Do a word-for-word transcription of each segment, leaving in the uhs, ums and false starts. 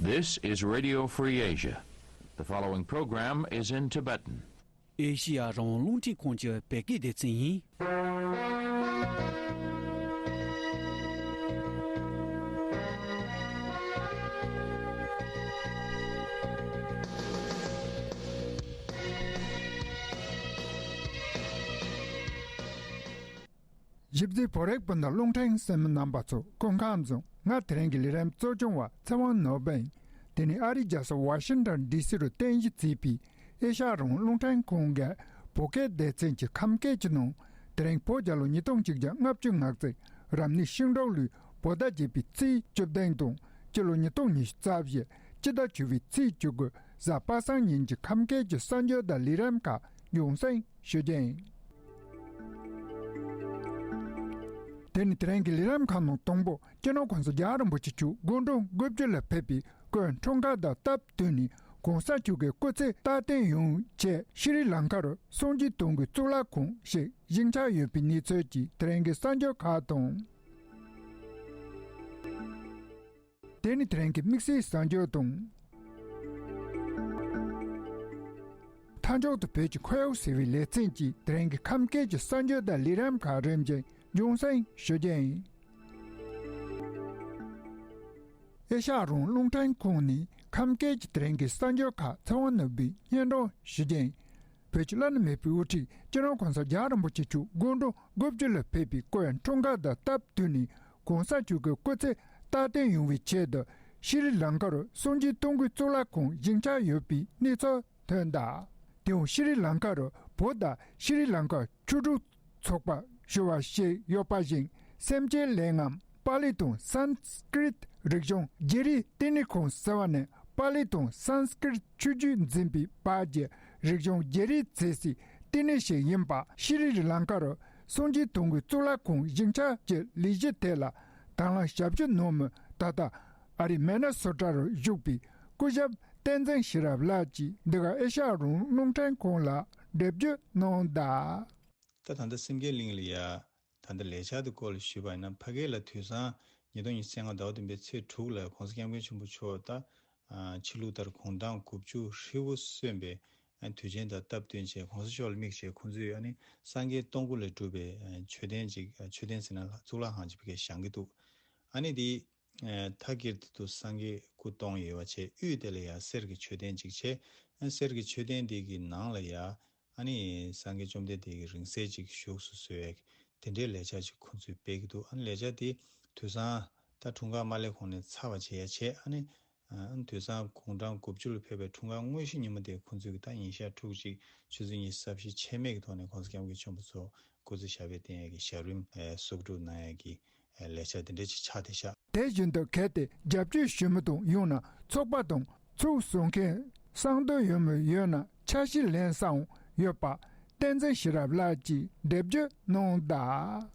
This is Radio Free Asia. The following program is in Tibetan. ཨེ་ཤི་ཡ་རང་དབང་རླུང་འཕྲིན་ཁང་གི་བོད་སྐད་སྡེ་ཚན་ཡིན། ཞིབ་འཚོལ་བོད་རིགས་སྤུན་ཟླ་རླུང་འཕྲིན་གསན་མི་རྣམ་པ་ཚོ་སྐུ་ཁམས་བཟང་། ང་དེ་རིང་གི་ལས་རིམ་གཙོ་སྐྱོང་བ་ཚེ་དབང་ནོར་བུ་ཡིན། དེ་ནི་ཨ་རིའི་རྒྱལ་ས་ཝ་ཤིང་ཊོན་ཌི་སི་རུ་རྟེན་གཞི་བྱས་པའི་ཨེ་ཤ་ཡ་རང་དབང་རླུང་འཕྲིན་ཁང་གི་བོད་སྐད་སྡེ་ཚན་གྱི་ཁམས་སྐད་ཀྱི་ནང་དེ་རིང་བོད་རྒྱལ་ལོ་ཉིས་སྟོང་གཅིག་བརྒྱ་ལྔ་བཅུ་ང་གཅིག་རབ་གནས་ཤིང་འབྲོག་ལོའི་བོད་ཟླ་བརྒྱད་པའི་ཚེས་བཅུ་བདུན་དང་སྤྱི་ལོ་ཉིས་སྟོང་ཉི་ཤུ་རྩ་བཞི་སྤྱི་ཟླ་བཅུ་པའི་ཚེས་བཅུ་དགུ་གཟའ་པ་སངས་ཉིན་གྱི་ཁམས་སྐད་ཀྱི་གསར་འགྱུར་དང་ལས་རིམ་ཁག་རྒྱང་སྲིང་ཞུ་རྒྱུ་ཡིན། དེ་ནི་དེ་རིང་གི་ལས་རིམ་ཁག་ནང་དང་པོ་སྤྱི་ནོར་༸གོང་ས་༸རྒྱལ་བ་རིན་པོ་ཆེ་མཆོག་དགུང་གྲངས་དགུ་བཅུ་ལ་ཕེབས་པའི་སྐུའི་འཁྲུངས་སྐར་དང་སྟབས་བསྟུན་ནས་༸གོང་ས་མཆོག་གི་སྐུ་ཚེ་སྟ་གཏན་ཡོང་ཆེད་ཤྲི་ལང་ཀ་རུ་སངས་རྒྱས་དོན་གྱི་གཙུག་ལག་ཁང་ཞིག་བཞེངས་འཆར་ཡོད་པའི་གནས་ཚུལ་གྱི་དེ་རིང་གི་གསར་འགྱུར་ཁག་དང་། དེ་ནི་དེ་རིང་གི་དམིགས་བསལ་གསར་འགྱུར་དང་། མཐའ་མཇུག་ཏུ་བོད་ཀྱི་ཁོར་ཡུག་ཟེར་བའི་ལེ་ཚན་གྱིས་དེ་རིང་གི་ཁམས་སྐད་ཀྱི་གསར་འགྱུར་དང་ལས་རིམ་ཁག་རིམ་བཞིན་རྒྱང་སྲིང་ཞུ་རྒྱུ་ཡིན། ཨེ་ཤ་ཡ་རང་དབང་རླུང་འཕྲིན་ཁང་ནས་ཁམས་སྐད་ཀྱི་དེ་རིང་གི་གསར་འགྱུར་ཁག་ཚེ་དབང་ནོར་བུས་སྙན་སྒྲོན་ཞུ་རྒྱུ་ཡིན། བོད་ཀྱི་བླ་ན་མེད་པའི་དབུ་ཁྲིད་སྤྱི་ནོར་༸གོང་ས་༸རྒྱལ་བ་རིན་པོ་ཆེ་མཆོག་དགུང་གྲངས་དགུ་བཅུ་ལ་ཕེབས་པའི་སྐུའི་འཁྲུངས་སྐར་དང་སྟབས་བསྟུན་ནས་༸གོང་ས་མཆོག་གི་སྐུ་ཚེ་སྟ་གཏན་ཡོང་བའི་ཆེད་དུ་ཤྲི་ལང་ཀ་རུ་སངས་རྒྱས་དོན་གྱི་གཙུག་ལག་ཁང་བཞེངས་འཆར་ཡོད་པའི་གནས་ཚུལ་ཐོན་གདའ། དེའང་ཤྲི་ལང་ཀ་རུ་བོད་དང་ཤྲི་ལང་ཀ་ཆོས་དྲུག་ཚོགས་པ་ཞུ་བ་ཞིག་ཡོད་པ་བཞིན་སེམས་ཅན་ལས་ངན་པཱ་ལི་དང་སཾ་སྐྲྀཏ་རིག་གཞུང་བརྗེ་རེས་བསྟི་གནས་ཁང་ཟེར་བ་ནི་པཱ་ལི་དང་སཾ་སྐྲྀཏ་ཆོས་བརྒྱུད་འཛིན་པའི་བར་གྱི་རིག་གཞུང་བརྗེ་རེས་མཛད་སའི་བསྟི་གནས་ཤིག་ཡིན་པ་ཤྲི་ལང་ཀ་རུ་སངས་རྒྱས་དོན་གྱི་གཙུག་ལག་ཁང་བཞེངས་འཆར་གྱི་ལས་གཞི་དེ་ལ་དང་བླངས་ཞབས་ཞུ་གནང་མུས་ད་ལྟ་ཨ་རིའི་མི་ནི་སོ་ཊ་རུ་བཞུགས་པའི་སྐུ་ཞབས་བསྟན་འཛིན་ཤེས་རབ་ལགས་ཀྱིས་འདི་ག་ཨེ་ཤ་ཡ་རང་དབང་རླུང་འཕྲིན་ཁང་ལ་འགྲེལ་བརྗོད་གནང་གདའ། ད་ད་ལྟ་སེམས་བསྐྱེད་གླིང་ལ་ཡ། ད་ལྟ་ལས་འཆར་དེ་སྐོར་ལ་ཞུས་པ་ཡིན་ན་ཕ་གི་ལ་དུས་སང་ཉིས་སྟོང་ཉི་ཤུ་རྩ་ལྔ་ཟླ་བ་བདུན་པའི་ཚེས་དྲུག་ལ་༸གོང་ས་༸སྐྱབས་མགོན་ཆེན་པོ་མཆོག་ད་ཕྱི་ལུགས་ལྟར་དགུང་གྲངས་དགུ་བཅུ་ཧྲིལ་བོ་སོན་པའི་དུས་ཆེན་དང་སྟབས་བསྟུན་བྱས་༸གོང་ས་མཆོག་ལ་དམིགས་བྱས་ཁོང་ཚོས་ཨ་ནི་སངས་རྒྱས་སྟོང་སྐུ་ལས་གྲུབ་པའི་མཆོད་རྟེན་ཅིག་མཆོད་རྟེན་ཟེར་ན་གཙུག་ལག་ཁང་ཅིག་ཕ་གིར་བཞེངས་ཀྱི་འདུག་ཨ་ནི་དེ། མཐའ་དཀྱིལ་དུ་སངས་རྒྱས་སྐུ་སྟོང་ཡོད་པ་བྱས་དབུས་དེ་ལ་ཡང་གསེར་གྱི་མཆོད་རྟེན་ཅིག་བྱས། གསེར་གྱི་མཆོད་རྟེན་དེ་གི་ནང་ལ་ཡང་ཨ་ནི་སངས་རྒྱས་བཅོམ་ལྡན་འདས་ཀྱི་རིང་བསྲེལ་ཅིག་བཞུགས་སུ་གསོལ་བའི་དེ་འདྲའི་ལས་འཆར་ཅིག་ཁོང་ཚོས་སྤེལ་གྱི་འདུག་ཨ་ནི་ལས་འཆར་དེ་དུས་སང་ད་འཁྲུངས་སྐར་མ་སླེབས་གོང་ནས་ཚར་བ་བྱས་ཡ་བྱས། ཨ་ནི་ཨ་ནི་དུས་སང་དགུང་གྲངས་དགུ་བཅུ་ལ་ཕེབས་པའི་འཁྲུངས་སྐར་དངོས་གཞི་ཉིན་མོ་དེ་ཁོང་ཚོས་ཀྱི་ད་ཉིན་ཞག་དྲུག་ཅིག་ཆུ་ཚོད་ཉི་ཤུ་རྩ་བཞི་ཆད་མེད་ཀྱི་ཐོག་ནས་༸གོང་ས་༸སྐྱབས་མགོན་ཆེན་པོ་མཆོག་སྐུ་ཚེ་ཞབས་པད་བརྟན་ཡས་ཀྱི་ཞབས་རིམ་གསོག་སྒྲུབ་གནང་ཡས་ཀྱི་ལས་འཆར་དེ་འདྲ་ཅིག་ཆགས་བསྡད་ཤག་དེ་བཞིན་དུ་གལ་ཏེ་རྒྱབ་སྐྱོར་ཞུ་མི་དང་ཡང་ན་ཚོགས་པ་དང་ཚོགས་བསོག་མཁན་གསང་འདུས་ཡོད་མི་ཡོད་ན་ཆ་ཤས་ལེན་སའང་ཡོད་པ་བསྟན་འཛིན་ཤེས་རབ་ལགས་ཀྱིས་འགྲེལ་བརྗོད་གནང་གདའ།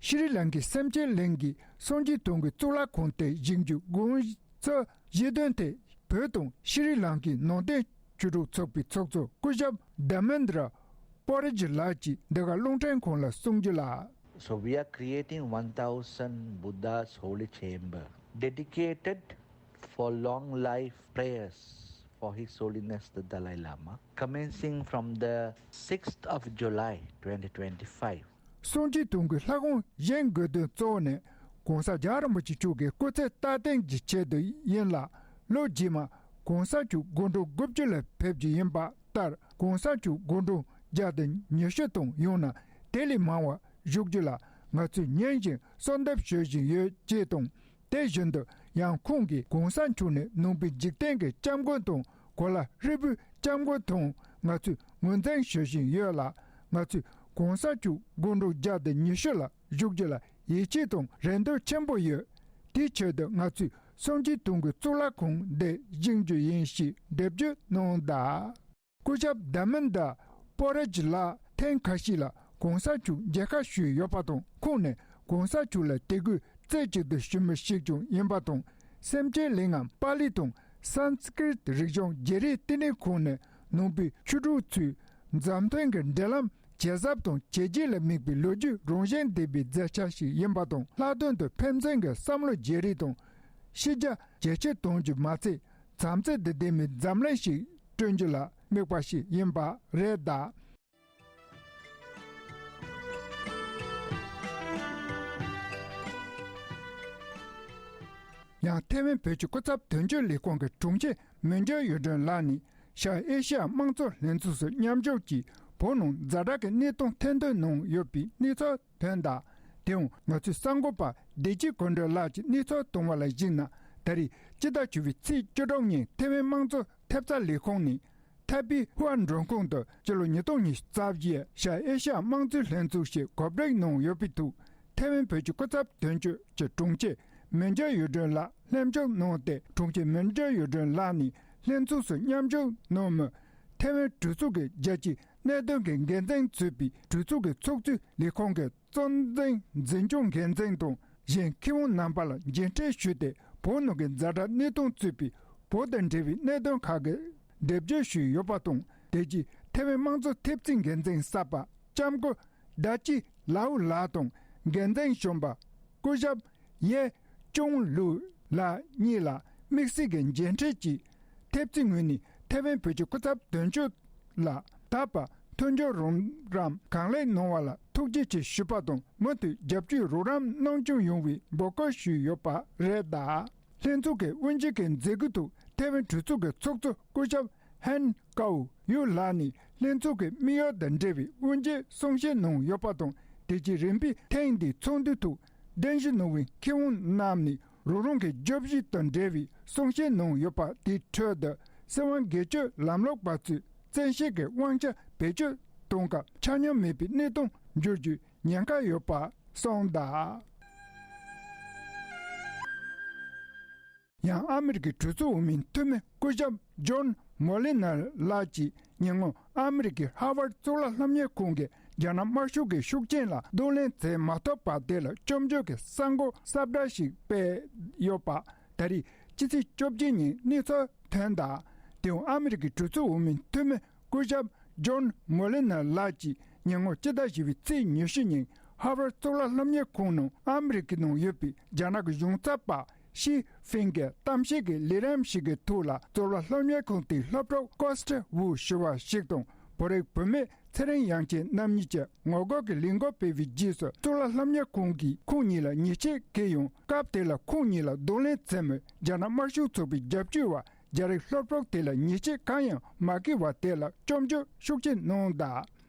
ཤྲི་ལང་ཀའི་སེམས་ཅན་གླིང་གི་སངས་རྒྱས་དོན་གྱི་གཙུག་ལག་ཁང་དེ་བཞེངས་རྒྱུའི་དགོངས་ཚུལ་བཞེས་དོན་དེ་བོད་དང་ཤྲི་ལང་ཀའི་ནང་བསྟན་ཆོས་དྲུག་ཚོགས་པའི་ཚོགས་གཙོ་སྐུ་ཞབས་དྷར་མེན་དྲ་པོ་རི་ཇི་ལགས་ཀྱིས་འདི་ག་རླུང་འཕྲིན་ཁང་ལ་གསུངས་རྒྱུ་ལ། So we are creating one thousand Buddha's holy chamber dedicated for long life prayers for His Holiness the Dalai Lama, commencing from the sixth of July twenty twenty-five. སངས་རྒྱས་དོན་གྱི་ལྷ་ཁང་བཞེངས་དགོས་དོན་གཙོ་བོ་ནི་༸གོང་ས་༸རྒྱལ་བ་རིན་པོ་ཆེ་མཆོག་གི་སྐུ་ཚེ་སྟ་གཏན་གྱི་ཆེད་དུ་ཡིན་ལ། ལོ་རྗེས་མ་༸གོང་ས་མཆོག་དགུང་གྲངས་དགུ་བཅུ་ལ་ཕེབས་རྒྱུ་ཡིན་པ་ལྟར་༸གོང་ས་མཆོག་དགུང་གྲངས་བརྒྱ་དང་ཉི་ཤུ་དང་ཡང་ན་དེ་ལས་མང་བ་བཞུགས་རྒྱུ་ལ་ང་ཚོས་ཉིན་བཞིན་གསོལ་འདེབས་ཞུ་བཞིན་ཡོད་ཅེས་དང་། དེ་བཞིན་དུ་ཡང་ཁོང་གིས་༸གོང་ས་མཆོག་ནི་ནང་པའི་འཇིག་རྟེན་གྱི་སྐྱབས་མགོན་དང་གོ་ལ་ཧྲིལ་པོའི་སྐྱབས་མགོན་དང་ང་ཚོས་ངོས་འཛིན་ཞུ་བཞིན་ཡོད་ལ། ང་ཚོས་༸གོང་ས་མཆོག་དགུང་གྲངས་བརྒྱ་དང་ཉི་ཤུ་ལ་བཞུགས་རྒྱུ་ལ་ཡིད་ཆེས་དང་རེ་འདུན་ཆེན་པོ་ཡོད། དེའི་ཆེད་དུ་ང་ཚོས་སངས་རྒྱས་དོན་གྱི་གཙུག་ལག་ཁང་འདི་བཞེངས་རྒྱུ་ཡིན་ཞེས་འགྲེལ་བརྗོད་གནང་གདའ། སྐུ་ཞབས་དྷར་མེན་དྲ་པོ་རི་ཇི་ལགས་ཐེངས་ཁ་ཤས་ལ་༸གོང་ས་མཆོག་མཇལ་ཁ་ཞུས་ཡོད་པ་དང་། ཁོང་ནས་༸གོང་ས་མཆོག་ལ་དད་གུས་རྩེ་གཅིག་ཏུ་ཞུ་མི་ཞིག་ཀྱང་ཡིན་པ་དང་། སེམས་ཅན་ལས་ངན་པཱ་ལི་དང་སཾ་སྐྲྀཏ་རིག་གཞུང་བརྗེ་རེས་བསྟི་གནས་ཁང་ནི་ནང་པའི་ཆོས་དྲུག་ཚོའི་མཛའ་མཐུན་གྱི་འབྲེལ་ལམ་ཇེ་ཟབ་དང་ཇེ་རྒྱས་ལ་དམིགས་པའི་ལོ་རྒྱུས་རང་བཞིན་ལྡན་པའི་མཛད་འཆར་ཞིག་ཡིན་པ་དང་། ལྷག་དོན་དུ་ཕན་ཚུན་གྱི་བསམ་བློ་བརྗེ་རེས་དང་ཤེས་རྒྱ་ཇེ་ཆེར་གཏོང་རྒྱུ་མ་ཚད། བྱམས་བརྩེ་དང་ལྡན་པའི་འཛམ་གླིང་ཞིག་བསྐྲུན་རྒྱུ་ལ་དམིགས་པ་ཞིག་ཡིན་པ་རེད་གདའ། ཡང་ཐེ་ཝན་བོད་ཀྱི་སྐུ་ཚབ་དོན་གཅོད་ལས་ཁུངས་ཀྱི་དྲུང་ཆེ་མི་འཇམ་གཡུ་སྒྲོན་ལགས་ནས་ཤར་ཨེ་ཤི་ཡ་དམངས་གཙོ་ལྷན་ཚོགས་སུ་མཉམ་ཞུགས་ཀྱིས་བོད་ནང་ཛ་དྲག་གི་གནས་སྟངས་ཐེར་འདོན་གནང་ཡོད་པའི་གནས་ཚུལ་ཐོན་གདའ། དེའང་ང་ཚོའི་གསར་འགོད་པ་བདེ་སྐྱིད་གུང་སྒྲོན་ལགས་ཀྱིས་གནས་ཚུལ་བཏང་བ་ལ་གཞིགས་ན། ད་རེས་སྤྱི་ཟླ་བཅུ་པའི་ཚེས་བཅུ་དྲུག་ཉིན་ཐེ་ཝན་དམངས་གཙོ་ཐེབས་རྩ་ལས་ཁུངས་ནས་ཐའེ་པེ་ཧུའ་མགྲོན་ཁང་དུ་སྤྱི་ལོ་ཉིས་སྟོང་ཉི་ཤུ་རྩ་བཞིའི་ཤར་ཨེ་ཤ་ཡ་དམངས་གཙོའི་ལྷན་ཚོགས་ཤིག་གོ་སྒྲིག་གནང་ཡོད་པའི་ཐོག་ཐེ་ཝན་བོད་ཀྱི་སྐུ་ཚབ་དོན་གཅོད་ཀྱི་དྲུང་ཆེ་མི་འཇམ་གཡུ་སྒྲོན་ལགས་ལྷན་ཞུགས་གནང་སྟེ། དྲུང་ཆེ་མི་འཇམ་གཡུ་སྒྲོན་ལགས་ནས་ལྷན་ཚོགས་སུ་མཉམ་ཞུགས་གནང་མུས་ཐེ་ཝན་གྲོས་ཚོགས་ཀྱི་རྒྱལ་སྤྱིའི་གནད་དོན་གྱི་འགན་འཛིན་གཙོས་པའི་གྲོས་ཚོགས་ཀྱི་ཚོགས་གཙོའི་ལས་ཁུངས་ཀྱི་གཙོ་འཛིན་འཛིན་སྐྱོང་འགན་འཛིན་དང་གཞན་མཁས་དབང་རྣམ་པ་ལ་མཇལ་འཕྲད་ཞུས་ཏེ། བོད་ནང་གི་ཛ་དྲག་གནད་དོན་གཙོས་པའི་བོད་དང་འབྲེལ་བའི་གནད་དོན་ཁག་གི་འགྲེལ་བརྗོད་ཞུས་ཡོད་པ་དང་། དེ་རྗེས་ཐེ་ཝན་དམངས་གཙོ་ཐེབས་རྩའི་འགན་འཛིན་གསར་པ་ལྕམ་སྐུ་ཌ་ཅི་ལའུ་ལགས་དང་འགན་འཛིན་གཞོན་པ་སྐུ་ཞབས་ཡེ་ཅུང་ལུའུ་ལགས་གཉིས་ལ་དམིགས་བསལ་གྱི་མཇལ་འཕྲད་ཀྱིས། ཐེབས་རྩའི་ངོས་ནས་ཐེ་ཝན་བོད་ཀྱི་སྐུ་ཚབ་དོན་གཅོད་ལ་ད་བར་མཐུན་འགྱུར་རོགས་རམ་གང་ལེགས་གནང་བ་ལ་ཐུགས་རྗེ་ཆེ་ཞུས་པ་དང་། མུ་མཐུད་རྒྱབ་སྐྱོར་རོགས་རམ་གནང་སྐྱོང་ཡོང་བའི་འབོད་སྐུལ་ཞུས་ཡོད་པ་རེད་གདའ། ལྷན་ཚོགས་ཀྱི་དབུ་འབྱེད་ཀྱི་མཛད་སྒོའི་ཐོག་ཐེ་ཝན་གྲོས་ཚོགས་ཀྱི་ཚོགས་གཙོ་སྐུ་ཞབས་ཧན་ཀའོ་ཡུ་ལགས་ནས་ལྷན་ཚོགས་ཀྱི་དམིགས་ཡུལ་དང་འབྲེལ་བའི་དབུ་འབྱེད་གསུང་བཤད་གནང་ཡོད་པ་དང་། དེ་རྗེས་རིམ་པས་ཐེངས་འདིའི་ཚོགས་འདུའི་ཐོག་གདན་ཞུ་གནང་བའི་མཁས་དབང་རྣམས་ནས་རང་རང་གི་བརྗོད་གཞི་དང་འབྲེལ་བའི་གསུང་བཤད་གནང་ཡོད་པ་དེའི་ཁྲོད་དུ། སྲིད་དབང་སྒེར་གཅོད་ལམ་ལུགས་པ་ཚོས་བཙན་ཤེད་ཀྱི་དབང་ཆ་བེད་སྤྱོད་གཏོང་སྐབས་ཆ་སྙོམས་མེད་པའི་གནས་སྟངས་འགྱུར་རྒྱུའི་ཉེན་ཁ་ཡོད་པ་གསུངས་གདའ། ཡང་ཨ་མི་རི་ཀའི་གྲོས་ཚོགས་འོས་མི་འཐུས་མི་སྐུ་ཞབས་ཇོན་མོ་ལི་ནར་ལགས་ཀྱིས་ཉེ་སྔོན་ཨ་མི་རི་ཀའི་ཧར་ཝར་གཙུག་ལག་སློབ་གཉེར་ཁང་གིས་རྒྱ་ནག་དམར་ཤོག་གི་ཤུགས་རྐྱེན་ལ་གདོང་ལེན་བྱེད་མ་ཐུབ་པ་དེ་ལ་སྐྱོན་བརྗོད་ཀྱི་གསར་འགོད་གསལ་བསྒྲགས་ཤིག་སྤེལ་ཡོད་པ། ད་རེས་ཕྱི་ཚེས་བཅོ་བརྒྱད་ཉིན་གནས་ཚུལ་ཐོན་གདའ། དེའང་ཨ་མི་རི་ཀའི་གྲོས་ཚོགས་འོས་མི་འཐུས་མི་སྐུ་ཞབས་ཇོན་མོ་ལི་ནར་ལགས་ཀྱིས་ཉེ་སྔོན་སྤྱི་ཟླ་བཞི་པའི་ཚེས་ཉི་ཤུ་ཉིན་ཧར་ཝར་གཙུག་ལག་སློབ་གཉེར་ཁང་ནང་ཨ་མི་རི་ཀའི་ནང་ཡོད་པའི་རྒྱ་ནག་གི་གཞུང་ཚབ་པ་ཤི་ཧྥིང་གིས་གཏམ་བཤད་ཀྱི་ལས་རིམ་ཞིག་གི་ཐོག་ལ། གཙུག་ལག་སློབ་གཉེར་ཁང་དེའི་སློབ་ཕྲུག་ཀོ་སི་ཊ་ཝུ་ཞུ་བ་ཞིག་དང་བོད་རིགས་བུད་མེད་ཚེ་རིང་དབྱངས་ཅན་རྣམ་གཉིས་ཀྱིས་ངོ་རྒོལ་གྱི་ལས་འགུལ་སྤེལ་བའི་རྗེས་སུ། གཙུག་ལག་སློབ་གཉེར་ཁང་གིས་ཁོང་གཉིས་ལ་ཉེས་ཆད་བཀལ་ཡང་། སྐབས་དེ་ལ་ཁོང་གཉིས་ལ་གདོང་ལེན་བྱེད་མུས་རྒྱ་ནག་དམར་ཤོག་ཚོགས་པའི་རྒྱབ་སྐྱོར་བ་རྒྱ་རིགས་སློབ་ཕྲུག་དེ་ལ་ཉེས་ཆད་གང་ཡང་མ་བཀལ་བ་དེ་ལ་སྐྱོན་བརྗོད་ཤུགས་ཆེ་གནང་གདའ།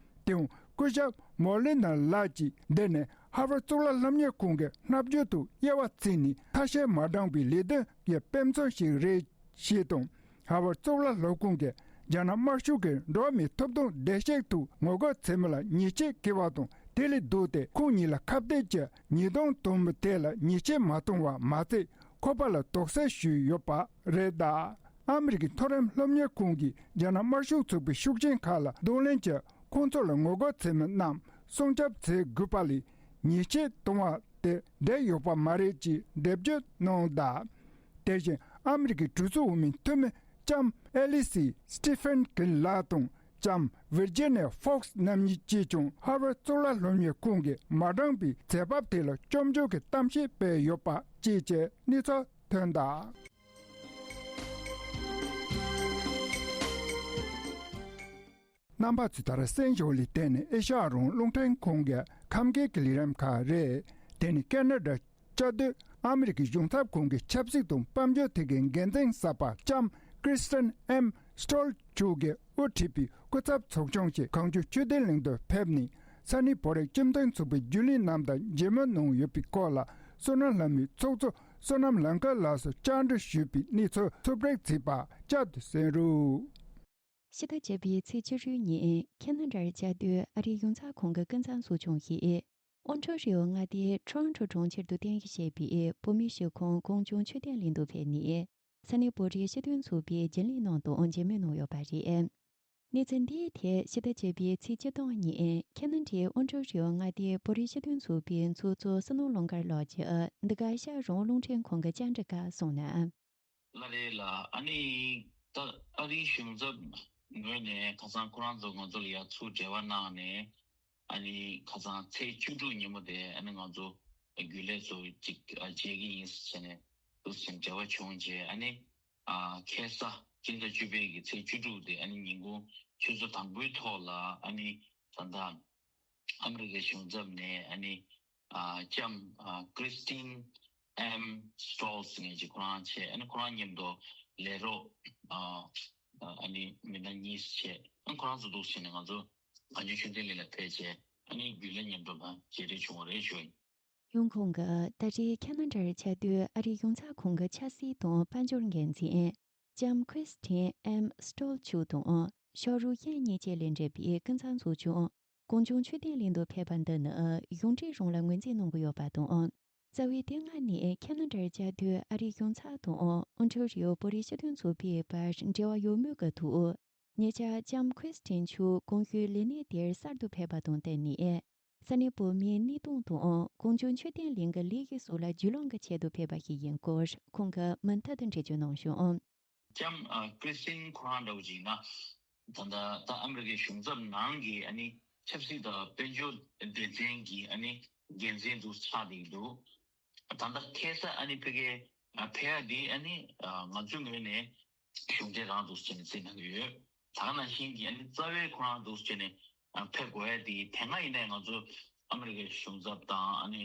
དེའང་སྐུ་ཞབས་མོ་ལི་ནར་ལགས་ཀྱིས་འདི་ནི་ཧར་ཝར་གཙུག་ལག་སློབ་གཉེར་ཁང་གི་སྔ་འགྱུར་དུ་དབྱེ་བ་ཕྱེ་ནས་ཐ་ཤལ་མ་དྲངས་པའི་ལས་དོན་གྱི་དཔེ་མཚོན་ཞིག་རེད་ཞེས་དང་། ཧར་ཝར་གཙུག་ལག་སློབ་ཁང་གིས་རྒྱ་ནག་དམར་ཤོག་གི་འགྲོ་བ་མིའི་ཐོབ་ཐང་བརྡལ་བཤིག་ཐོག་ངོ་རྒོལ་བྱེད་མུས་ལ་ཉེས་ཆད་བཀལ་བ་དང་། དེ་ལས་ལྡོག་སྟེ་ཁོང་གཉིས་ལ་ཁ་གཏད་ཀྱི་ཉེས་རྡུང་གཏོང་མུས་དེ་ལ་ཉེས་ཆད་མ་གཏོང་བ་མ་ཚད། ཁོ་པ་ལ་དོགས་སེལ་ཞུས་ཡོད་པ་རེད་གདའ། ཨ་མི་རི་ཀའི་མཐོ་རིམ་སློབ་གཉེར་ཁང་གིས་རྒྱ་ནག་དམར་ཤོག་ཚོགས་པའི་ཤུགས་རྐྱེན་ཁག་ལ་གདོང་ལེན་གྱིས། ཁོང་ཚོ་ལ་ངོ་རྒོལ་བྱེད་མི་རྣམས་སྲུང་སྐྱོབ་བྱེད་དགོས་པ་ལས། ཉེས་ཆད་གཏོང་བ་དེ་འགྲིག་ཡོད་པ་མ་རེད་ཅེས་འགྲེལ་བརྗོད་གནང་གདའ། དེ་བཞིན་ཨ་མི་རི་ཀའི་གྲོས་ཚོགས་འོས་མི་འཐུས་མི་ལྕམ་ཨེ་ལི་སི་སི་ཊི་ཕན་ཀིན་ལགས་དང་ལྕམ་ཝིར་ཇི་ནི་ཡ་ཧྥོག་སི་རྣམ་གཉིས་ཀྱིས་ཀྱང་ཧར་ཝར་གཙུག་ལག་སློབ་གཉེར་ཁང་གིས་མ་དྲངས་པའི་བྱེད་བབ་དེ་ལ་སྐྱོན་བརྗོད་ཀྱི་གཏམ་བཤད་སྤེལ་ཡོད་པ་བཅས་ཀྱི་གནས་ཚུལ་ཐོན་གདའ། རྣམ་པ་ཚོས་ད་རེས་གསན་བཞག་ལས་བརྟེན་ནས་ཨེ་ཤ་ཡ་རང་དབང་རླུང་འཕྲིན་ཁང་གི་ཁམས་སྐད་ཀྱི་ལས་རིམ་ཁག་རེད། དེ་ནི་ཁེ་ན་ཌ་བཅའ་སྡོད་ཨ་མི་རི་ཀའི་གཞུང་ཚབ་ཁང་གི་ཆབ་སྲིད་དང་དཔལ་འབྱོར་ཐད་ཀྱི་འགན་འཛིན་གསར་པ་ལྕམ་ཀྲི་སི་ཊན་ཨེམ་སི་ཊོལ་མཆོག་གིས་དབུ་ཁྲིད་པའི་སྐུ་ཚབ་ཚོགས་ཆུང་ཞིག་གངས་ལྗོངས་ཆོས་ལྡན་གླིང་དུ་ཕེབས་ནས། ས་གནས་བོད་རིགས་སྤྱི་མཐུན་ཚོགས་པའི་རྒྱུན་ལས་རྣམས་དང་མཇལ་མོལ་གནང་ཡོད་པའི་སྐོར་ལ། བསོད་ནམས་ལྷ་མོའི་ཚོགས་གཙོ་བསོད་ནམས་ལང་ཀ་ལགས་སུ་བཅར་འདྲི་ཞུས་པའི་གནས་ཚུལ་ཕྱོགས་བསྒྲིགས་བྱས་པ་བསྐྱར་དུ་གསན་རོགས། ཕྱི་ཟླ་བརྒྱད་པའི་ཚེས་བཅུ་དྲུག་ཉིན་ཁེ་ན་ཌར་བཅའ་སྡོད་ཨ་རིའི་གཞུང་ཚབ་ཁང་གི་ཀུན་བཟང་ཚོགས་ཆུང་གིས་ཨོན་ཊ་རི་ཨོ་མངའ་སྡེའི་ཊོ་རོན་ཊོ་གྲོང་ཁྱེར་དུ་རྟེན་གཞི་བྱས་པའི་བོད་མིའི་གཞིས་ཁོངས་གངས་ལྗོངས་ཆོས་ལྡན་གླིང་དུ་ཕེབས་ནས། ས་གནས་བོད་རིགས་སྤྱི་མཐུན་ཚོགས་པའི་རྒྱུན་ལས་རྣམས་དང་མཇལ་མོལ་གནང་ཡོད་པ་རེད། གནས་ཚུལ་འདིའི་ཐད་ཕྱི་ཟླ་བརྒྱད་པའི་ཚེས་བཅུ་སྟོང་ཉིན་ཁེ་ན་ཌའི་ཨོན་ཊ་རི་ཨོ་མངའ་སྡེའི་བོད་རིགས་སྤྱི་མཐུན་ཚོགས་པའི་ཚོགས་གཙོ་བསོད་ནམས་ལང་ཀར་ལགས་ཀྱིས་འདི་ག་ཨེ་ཤ་ཡ་རང་དབང་རླུང་འཕྲིན་ཁང་གི་བཅར་འདྲི་སྐབས་གསུངས་ན། ལགས་རེད་ལགས། ཨ་ནི་ད་ཨ་རིའི་གཞུང་ཚབ་ངོས་ནས་ཁ་སང་ཁོ་རང་ཚོ་ང་ཚོ་ལ་ཡ་ཚུར་འབྲེལ་བ་གནང་ནས། ཨ་ནི་ཁ་སང་ཚེས་བཅུ་དྲུག་ཉིན་མོ་དེ་ཨ་ནི་ང་ཚོ་རྒྱུན་ལས་ཚོ་ཅིག་ཨ་མཇལ་གྱི་ཡིན་ཟེར་ནས་འདུག་སེ་འབྲེལ་བ་བྱུང་རྗེས། ཨ་ནི་ ཨ་ཁ་སང་སྤྱི་ཟླ་བཅུ་པའི་གི་ཚེས་བཅུ་དྲུག་དེ་ཨ་ནི་ཉིན་གུང་ཆུ་ཚོད་དང་པོའི་ཐོག་ལ་ཨ་ནི་ད་ལྟ་ཨ་མི་རི་ཀའི་གཞུང་ཚབ་ནས་ཨ་ནི་ཨ་ལྕམ་ཨ་Christine M Stolz ངེས་ཀྱི་ཁོ་རང་བྱས། ཨ་ནི་ཁོ་རང་མཉམ་དུ་ལས་རོགས་ཨ་ཨ་ནི་མི་སྣ་གཉིས་བྱས། ཨ་ཁོ་རང་ཚོ་འདུག་བྱས་ནས་ང་ཚོ་གངས་ལྗོངས་ཆོས་ལྡན་གླིང་ལ་ཕེབས་བྱས། ཨ་ནི་རྒྱུན་ལས་མཉམ་དུ་ལ་མཇལ་འཕྲད་བྱུང་བ་རེད་ཞུ། ཡང་ཁོང་གིས་ད་རེས་ཁེ་ན་ཌར་ཆགས་དུས་ཨ་རིའི་ཡོངས་ཚོགས་ཁང་གི་ཆབ་སྲིད་དང་དཔལ་འབྱོར་འགན་འཛིན་ལྕམ་Christine M Stolz མཆོག་དང་ཕྱག་རོགས་གཞན་གཉིས་བཅས་ལས་འདས་པའི་ཀུན་བཟང་ཚོགས་ཆུང་གངས་ལྗོངས་ཆོས་ལྡན་གླིང་དུ་ཕེབས་པ་འདི་ནི་གཞུང་འབྲེལ་རང་ལ་ངོས་འཛིན་གནང་གི་ཡོད་པ་དང་། རྩ་བའི་དེ་སྔ་ནས་ཁེ་ན་ཌར་བཅའ་སྡོད་ཨ་རིའི་གཞུང་ཚབ་དང་ཨོན་ཊ་རི་ཡོ་བོད་རིགས་སྤྱི་མཐུན་ཚོགས་པའི་བར་འབྲེལ་བ་ཡོད་མུས་ཀྱི་ཐོག་ཉེ་ཆར་ལྕམ་ཁྲིས་ཏིན་མཆོག་གོང་ཞུས་ལས་གནས་དེར་གསར་དུ་ཕེབས་པ་དང་བསྟུན་ནས། ས་གནས་བོད་མིའི་གནས་སྟངས་དང་གངས་ལྗོངས་ཆོས་ལྡན་གླིང་གི་ལས་གཞི་སོགས་ལ་རྒྱུས་ལོན་གྱི་ཆེད་དུ་ཕེབས་པ་ཞིག་ཡིན་སྐོར་ཁོང་གིས་མུ་མཐུད་དུ་འགྲེལ་བརྗོད་གནང་བྱུང་། ལྕམ་ཨ་ཀྲིས་ཏིན་ཁོ་རང་འདྲ་བོ་ཅིག་ཡིན་ན། ད་ལྟ་ད་ཨ་མི་རི་ཀའི་གཞུང་ཚབ་ནང་གི་ཨ་ནི་ཆབ་སྲིད་དང་དཔལ་འབྱོར་སྡེ་ཚན་གྱི་ཨ་ནི་འགན་འཛིན་དུ་ཆགས་བསྡད་ཀྱི་འདུག་ད་ལྟ་ཁ་སང་ཨ་ནི་ཕ་གིར་ཨ་ཕེབས་ཡ་འདི་ཨ་ནི་ཨ་ང་ཚོའི་ངོས་ནས་གཞུང་འབྲེལ་རང་འདུག་ཟེར་ནས་བརྩི་གནང་གི་ཡོད། ད་ག་ནང་བཞིན་གྱི་ཨ་ནི་རྩ་བའི་ཁོ་རང་འདུག་ཟེར་ནས་ཨ་ཕེབས་དགོས་ཡ་དེ་དེ་སྔ་ཡིན་ནའི་ང་ཚོ་ཨ་མི་རི་ཀའི་གཞུང་ཚབ་དང་ཨ་ནི་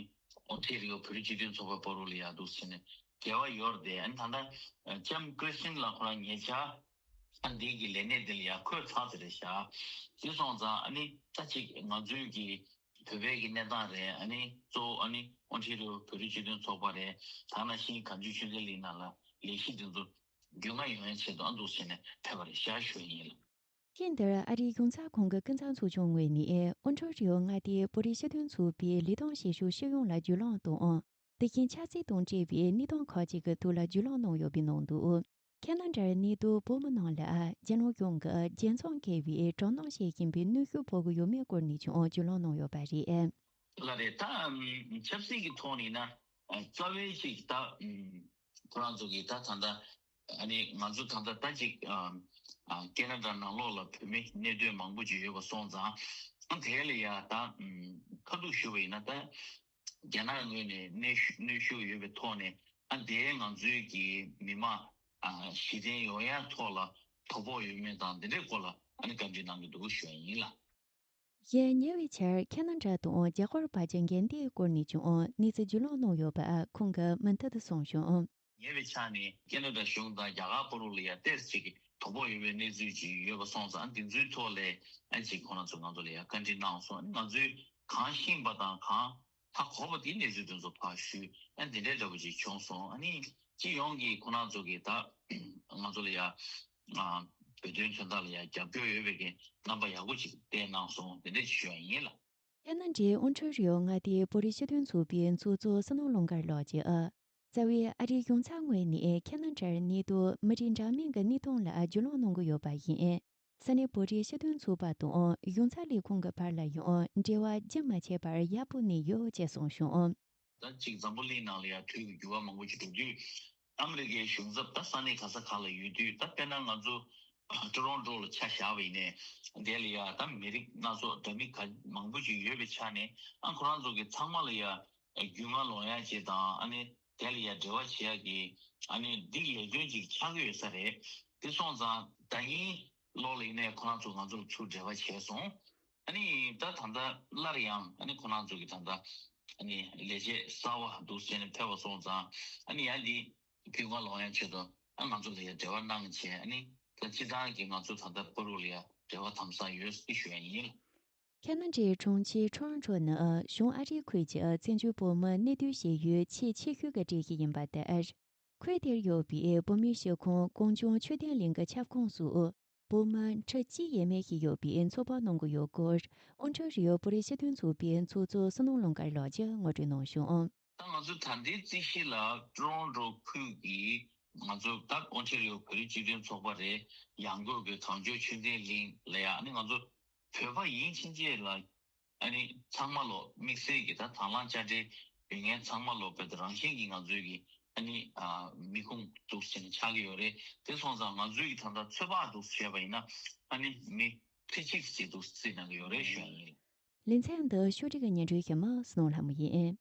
ཨོན་ཊ་རི་ཡོ་བོད་རིགས་སྤྱི་མཐུན་ཚོགས་པའི་བར་ལ་ཡ་འདུག་ཟེར་ནས་འབྲེལ་བ་ཡོད་རེད་དེ། ཨ་ནི་ད་ལྟ་ལྕམ་ཀྲིས་ཏིན་ལགས་ཁོ་རང་ཉེ་ཆར་ཨ་འདི་གི་ལས་གནས་འདི་ལ་ཡ་འཁོད་ཚར་ཚར་རེད་ཤག་དེ་སོང་ཙང་ཨ་ནི་ད་ཅིག་ང་ཚོའི་གི་བོད་པའི་གི་གནས་སྟངས་རེད། ཨ་ནི་གཙོ་བོ་ཨ་ནི་ཨོན་ཊ་རི་ཡོ་བོད་རིགས་སྤྱི་མཐུན་ཚོགས་པ་རེད། ད་ནང་བཞིན་གངས་ལྗོངས་ཆོས་ལྡན་གླིང་ནང་ལ་ལས་གཞི་འདི་ཚོ་རྒྱུས་མངའ་ཡོང་ཡ་ཆེད་དུ་ཨ་འདུག་བྱས་ནས་ཕེབས་པ་རེད་ཤག་ཞུ་ཡ་ཡིན་ལགས། ཐེངས་འདིར་ཨ་རིའི་ཡོངས་ཚོགས་ཁང་གི་ཀུན་བཟང་ཚོགས་ཆུང་ངོས་ནས་ཨོན་ཊ་རི་ཡོ་མངའ་སྡེའི་བོད་རིགས་སྤྱི་མཐུན་ཚོགས་པའི་ལས་དོན་བྱེད་ཕྱོགས་སྤྱི་ཡོངས་ལ་རྒྱུས་ལོན་དང་། དེ་བཞིན་ཆབ་སྲིད་དང་འབྲེལ་བའི་གནས་སྟངས་ཁག་ཅིག་གི་ཐོག་ལ་རྒྱུས་ལོན་གནང་ཡོད་པའི་ནང་དུ། ཁེ་ན་ཌར་གནས་སྡོད་བོད་མི་རྣམས་ལ་རྒྱལ་ནང་གཞུང་གིས་རྒྱལ་མཚམས་བརྒལ་བའི་དྲག་གནོན་བྱེད་བཞིན་པའི་གནོན་ཤུགས་ཕོག་གི་ཡོད་མེད་སྐོར་ནས་ཀྱང་རྒྱུས་ལོན་གནང་ཡོད་པ་རེད། ལགས་རེད། ད་ཆབ་སྲིད་ཀྱི་ཐོག་ནས་ན་རྩ་བའི་ཅིག་ད་ཁོ་རང་ཚོ་གི་ད་ད་ལྟ་ཨ་ནི་ང་ཚོ་ད་ལྟ་ད་ཅིག་ཨ་ཨ་ཁེ་ན་ཌ་ནང་ལོགས་ལ་བོད་མི་གནས་སྡོད་མང་པོ་ཅིག་ཡོད་པ་སོང་ཙང་ཨ་དེ་ལ་ཡ་ད་ཨམ་ཁ་ཐུག་ཞུ་བ་ཡིན་ན་ད་རྒྱ་ནག་ངོས་ནས་གནོན་ཤུགས་གནོན་ཤུགས་ཡོད་པའི་ཐོག་ནས་ཨ་དེ་ང་ཚོའི་གི་མི་མང་ཨ་གཞི་རྟེན་ཡོང་ཡ་ཐོག་ལ་དོ་ཕོག་ཡོད་མེད་དང་དེ་འདྲའི་སྐོར་ལ་ཨ་ནི་བཀའ་འདྲི་གནང་གི་འདུག་ཞུ་ཡ་ཡིན་ལགས། གཞན་ཉེ་བའི་ཆར་ཁེ་ན་ཌ་དང་རྒྱ་གར་བར་གྱི་འགལ་ཟླའི་སྐོར་ནས་ཀྱང་གནས་ཚུལ་རྒྱུས་ལོན་གནང་ཡོད་པ་ཁོང་གིས་མུ་མཐུད་དུ་གསུངས་བྱུང་། ཉེ་བའི་ཆར་ནས་ཁེ་ན་ཌ་གཞུང་དང་རྒྱ་གར་བར་ལ་ཡ་ཏོག་ཙམ་ཅིག་གི་དོ་ཕོག་ཡོད་པའི་གནས་ཚུལ་ཅིག་ཡོད་པ་སོང་ཙང་འདི་ཚོའི་ཐོག་ལ་ཨ་ཅིག་ཁོ་རང་ཚོ་ང་ཚོ་ལ་ཡ་བཀའ་འདྲི་གནང་སོང་། ང་ཚོས་གང་ཤེས་པ་དང་གང་ཧ་གོ་བ་དེའི་གནས་ཚུལ་དེ་ཚོ་ཕར་ཞུས། ཨ་འདི་འདྲའི་འདྲ་པོ་ཅིག་བྱུང་སོང་། ཨ་ནི་སྤྱི་ཡོངས་ཀྱི་ཁོ་རང་ཚོ་གི་ད་ང་ཚོ་ལ་ཡ་ཨ་བོད་དོན་དོན་དག་ལ་ཡང་རྒྱབ་སྐྱོར་ཡོད་པའི་གི་རྣམ་པ་ཡག་པོ་ཅིག་བསྟན་གནང་སོང་། དེ་འདྲ་ཞུ་ཡ་ཡིན་ལགས། ཁེ་ན་ཌའི་ཨོན་ཊ་རི་ཡོ་མངའ་སྡེའི་བོད་རིགས་སྤྱི་མཐུན་ཚོགས་པའི་ཚོགས་གཙོ་བསོད་ནམས་ཀླུ་མཁར་ལགས་ཀྱིས། རྩ་བའི་ཨ་རིའི་ཡོངས་ཚོགས་ངོས་ནས་ཁེ་ན་ཌར་གནས་སྡོད་མི་རིགས་འདྲ་མིན་གྱི་གནས་སྟངས་ལ་རྒྱུས་ལོན་གནང་གི་ཡོད་པ་ཡིན། ས་གནས་བོད་རིགས་སྤྱི་མཐུན་ཚོགས་པ་དང་ཡོངས་ཚོགས་ལས་ཁུངས་ཀྱི་བར་ལ་ཡང་འབྲེལ་བ་རྒྱུན་མ་ཆད་པར་ཡག་པོ་གནས་ཡོད་ཅེས་གསུངས་བྱུང་། ད་ཅིག་འཛམ་བུ་གླིང་ནང་ལ་ཡང་དུས་ཀྱི་འགྱུར་བ་མང་པོ་ཅིག་འགྲོ་དུས། ཨ་མི་རི་ཀའི་གཞུང་ཚབ་ད་ས་གནས་ག་ས་ག་ལ་ཡོད་དུས། ད་དཔེར་ན་ང་ཚོ་ཊོ་རོན་ཊོ་ལ་ཆ་བཞག་པ་ཡིན་ནའི་དེ་ལ་ཡ་ད་མི་རིགས་སྣ་ཚོགས་འདྲ་མིན་ག་མང་པོ་ཅིག་ཡོད་པའི་ཆ་ནས་ཨ་ཁོ་རང་ཚོ་གི་ཚང་མ་ལ་ཡ་རྒྱུས་མངའ་ལོན་ཡ་ཅིག་དང་ཨ་ནི་དེ་ལ་ཡ་འབྲེལ་བ་བྱེད་ཡ་གི་ཨ་ནི་འདི་ལས་དོན་ཅིག་ཆགས་ཀྱི་ཡོད་ས་རེད། དེ་སོང་ཙང་ཟླ་ཉིན་ལོག་ལ་ཡིན་ནའི་ཁོ་རང་ཚོ་ང་ཚོ་ལ་ཚུར་འབྲེལ་བ་བྱས་སོང་། ཨ་ནི་ད་ད་ལྟ་སླར་ཡང་ཨ་ནི་ཁོ་རང་ཚོ་གི་ད་ལྟ་ཨ་ནི་ལས་བྱེད་གསར་བ་འདུག་ཟེར་ནས་ཕེབས་པ་སོང་ཙང་ཨ་ནི་ཡང་འདི་རྒྱུས་མངའ་ལོན་ཡ་ཆེད་དུ་ཨ་ང་ཚོ་ལ་ཡ་འབྲེལ་བ་གནང་བྱས། ཨ་ནི་ད་སྤྱི་བཏང་གི་ང་ཚོ་ད་ལྟ་བར་དུ་ལ་ཡ་འབྲེལ་བ་དམ་ཟབ་ཡོད་ཅེས་ཞུ་ཡ་ཡིན་ལགས། ཁེ་ན་ཌའི་གྲོང་ཁྱེར་ཊོ་རོན་ཊོ་ནི་གཞུང་ཨ་རིའི་ཁུལ་གྱི་བཙན་བྱོལ་བོད་མི་གནས་སྡོད་བྱེད་ཡུལ་ཆེས་ཆེ་ཤོས་ཀྱི་གྲས་ཤིག་ཡིན་པ་ལྟར། ཁུལ་དེར་ཡོད་པའི་བོད་མིའི་གཞིས་ཁོངས་གངས་ལྗོངས་ཆོས་ལྡན་གླིང་གི་ཁྱབ་ཁོངས་སུ། བོད་མི་ཁྲི་གཅིག་ཡས་མས་ཤིག་ཡོད་པའི་ཚོད་དཔག་གནང་གི་ཡོད་སྐོར། ཨོན་ཊ་རི་ཡོ་བོད་རིགས་སྤྱི་མཐུན་ཚོགས་པའི་ཚོགས་གཙོ་བསོད་ནམས་ཀླུ་མཁར་ལགས་ཀྱིས་ངོ་སྤྲོད་གནང་བྱུང་། ད་ང་ཚོ་ད་ལྟའི་རྩིས་གཞི་ལ་ཊོ་རོན་ཊོ་ཁུལ་གྱི་ང་ཚོ་ད་ཨོན་ཊ་རི་ཡོ་བོད་རིགས་སྤྱི་མཐུན་ཚོགས་པ་རེད། ཡང་སྒོས་ཀྱི་གངས་ལྗོངས་ཆོས་ལྡན་གླིང་ལ་ཡ་ཨ་ནི་ང་ཚོ་བོད་པ་ཡིན་ཕྱིན་ཆད་ལ་ཨ་ནི་ཚང་མ་ལོ་དམིགས་བསལ་གྱི་ད་དང་བླངས་དཔྱ་ཁྲལ་ཡོད་མཁན་ཚང་མ་ལོ་བོད་རང་བཞིན་གྱི་ང་ཚོའི་གི་ཨ་ནི་ཨ་མི་ཁུངས་འདུག་ཟེར་ནས་ཆགས་ཀྱི་ཡོད་རེད། དེ་སོང་ཙང་ང་ཚོའི་གི་ད་ལྟ་ཚོད་དཔག་འདུག་བྱས་པ་ཡིན་ན་ཨ་ནི་མི་ཁྲི་གཅིག་ཙམ་འདུག་རྩིས་གནང་གི་ཡོད་རེད་ཞུ་ཡ་ཡིན། ལེ་ཚན་འདི་ཕྱོགས་སྒྲིག་གི་སྙན་སྒྲོན་ཞུ་མི་བསོད་ནམས་ལྷ་མོ་ཡིན།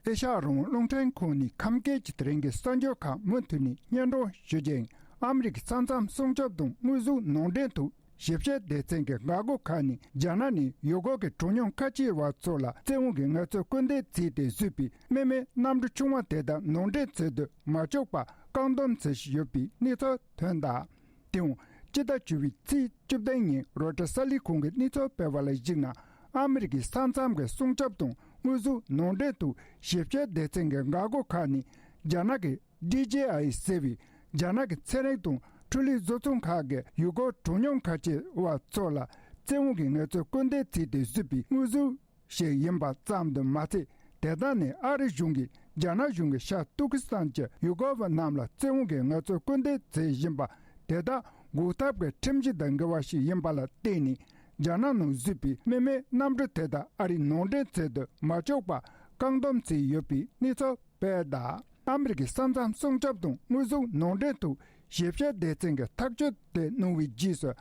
ཨེ་ཤ་ཡ་རང་དབང་རླུང་འཕྲིན་ཁང་ནས་ཁམས་སྐད་ཀྱི་དེ་རིང་གི་གསར་འགྱུར་ཁག་མུ་མཐུད་ནས་སྙན་སྒྲོན་ཞུ་རྒྱུ་ཡིན། ཨ་མི་རི་ཀའི་ས་མཚམས་སྲུང་སྐྱོབ་དང་དངོས་ཟོག་ནང་འདྲེན་ཐོག་ཞིབ་བཤེར་སྡེ་ཚན་གྱི་འགག་སྒོ་ཁག་ནས་རྒྱ་ནག་ནས་ཡུལ་སྐོར་གྱི་གྲངས་ཉུང་ཁ་ཆེ་བ་ཚོ་ལ་བཙན་དབང་གིས་ངལ་རྩོལ་སྐུལ་འདེད་བྱས་ཏེ་བཟོས་པའི་སྨན་མའི་གནམ་གྲུ་ཆུང་བ་དེ་དག་ནང་འདྲེན་བྱེད་དུ་མ་བཅུག་པར་བཀག་སྡོམ་བྱེད་བཞིན་ཡོད་པའི་གནས་ཚུལ་ཐོན་གདའ། དེའང་སྤྱི་ཟླ་བཅུ་པའི་ཚེས་བཅུ་བདུན་ཉིན་རོའི་ཊར་གསར་ལས་ཁང་གིས་གནས་ཚུལ་སྤེལ་བ་ལ་གཞིགས་ན། ཨ་མི་རི་ཀའི་ས་མཚམས་ཀྱི་སྲུང་སྐྱོབ་དང་དངོས་ཟོག་ནང་འདྲེན་དང་ཞིབ་བཤེར་སྡེ་ཚན་གྱི་འགག་སྒོ་ཁག་ནས་རྒྱ་ནག་གི་ཌི་ཇེ་ཨའི་ཟེར་བའི་རྒྱ་ནག་གི་ཚན་རིག་དང་འཕྲུལ་ལས་བཟོ་ཚོང་ཁག་གི་ཡུལ་སྐོར་གྲངས་ཉུང་ཁ་ཆེ་བ་ཚོ་ལ་བཙན་དབང་གིས་ངལ་རྩོལ་སྐུལ་འདེད་བྱས་ཏེ་བཟོས་པའི་དངོས་ཟོག་ཞིག་ཡིན་པ་ཙམ་དུ་མ་ཚད། དེ་དག་ནི་ཨ་རི་གཞུང་གིས་རྒྱ་ནག་གཞུང་གི་ཤར་ཏུར་ཀི་སི་ཐན་གྱི་ཡུལ་སྐོར་བ་རྣམས་ལ་བཙན་དབང་གིས་ངལ་རྩོལ་སྐུལ་འདེད་བྱེད་བཞིན་པ་དེ་དག་འགོག་ཐབས་ཀྱི་ཁྲིམས་གཞི་དང་འགལ་བ་ཞིག་ཡིན་པ་ལ་བརྟེན་ནས། རྒྱ་ནག་ནང་བཟོས་པའི་སྨན་མའི་གནམ་གྲུ་དེ་དག་ཨ་རིའི་ནང་འདྲེན་བྱེད་དུ་མ་བཅུག་པར་བཀག་སྡོམ་བྱས་ཡོད་པའི་གནས་ཚུལ་སྤེལ་གདའ། ཨ་མི་རི་ཀའི་ས་མཚམས་སྲུང་སྐྱོབ་དང་དངོས་ཟོག་ནང་འདྲེན་ཐོག་ཞིབ་བཤེར་སྡེ་ཚན་གྱིས་ཐག་གཅོད་དེ་གནང་བའི་རྗེས་སུ།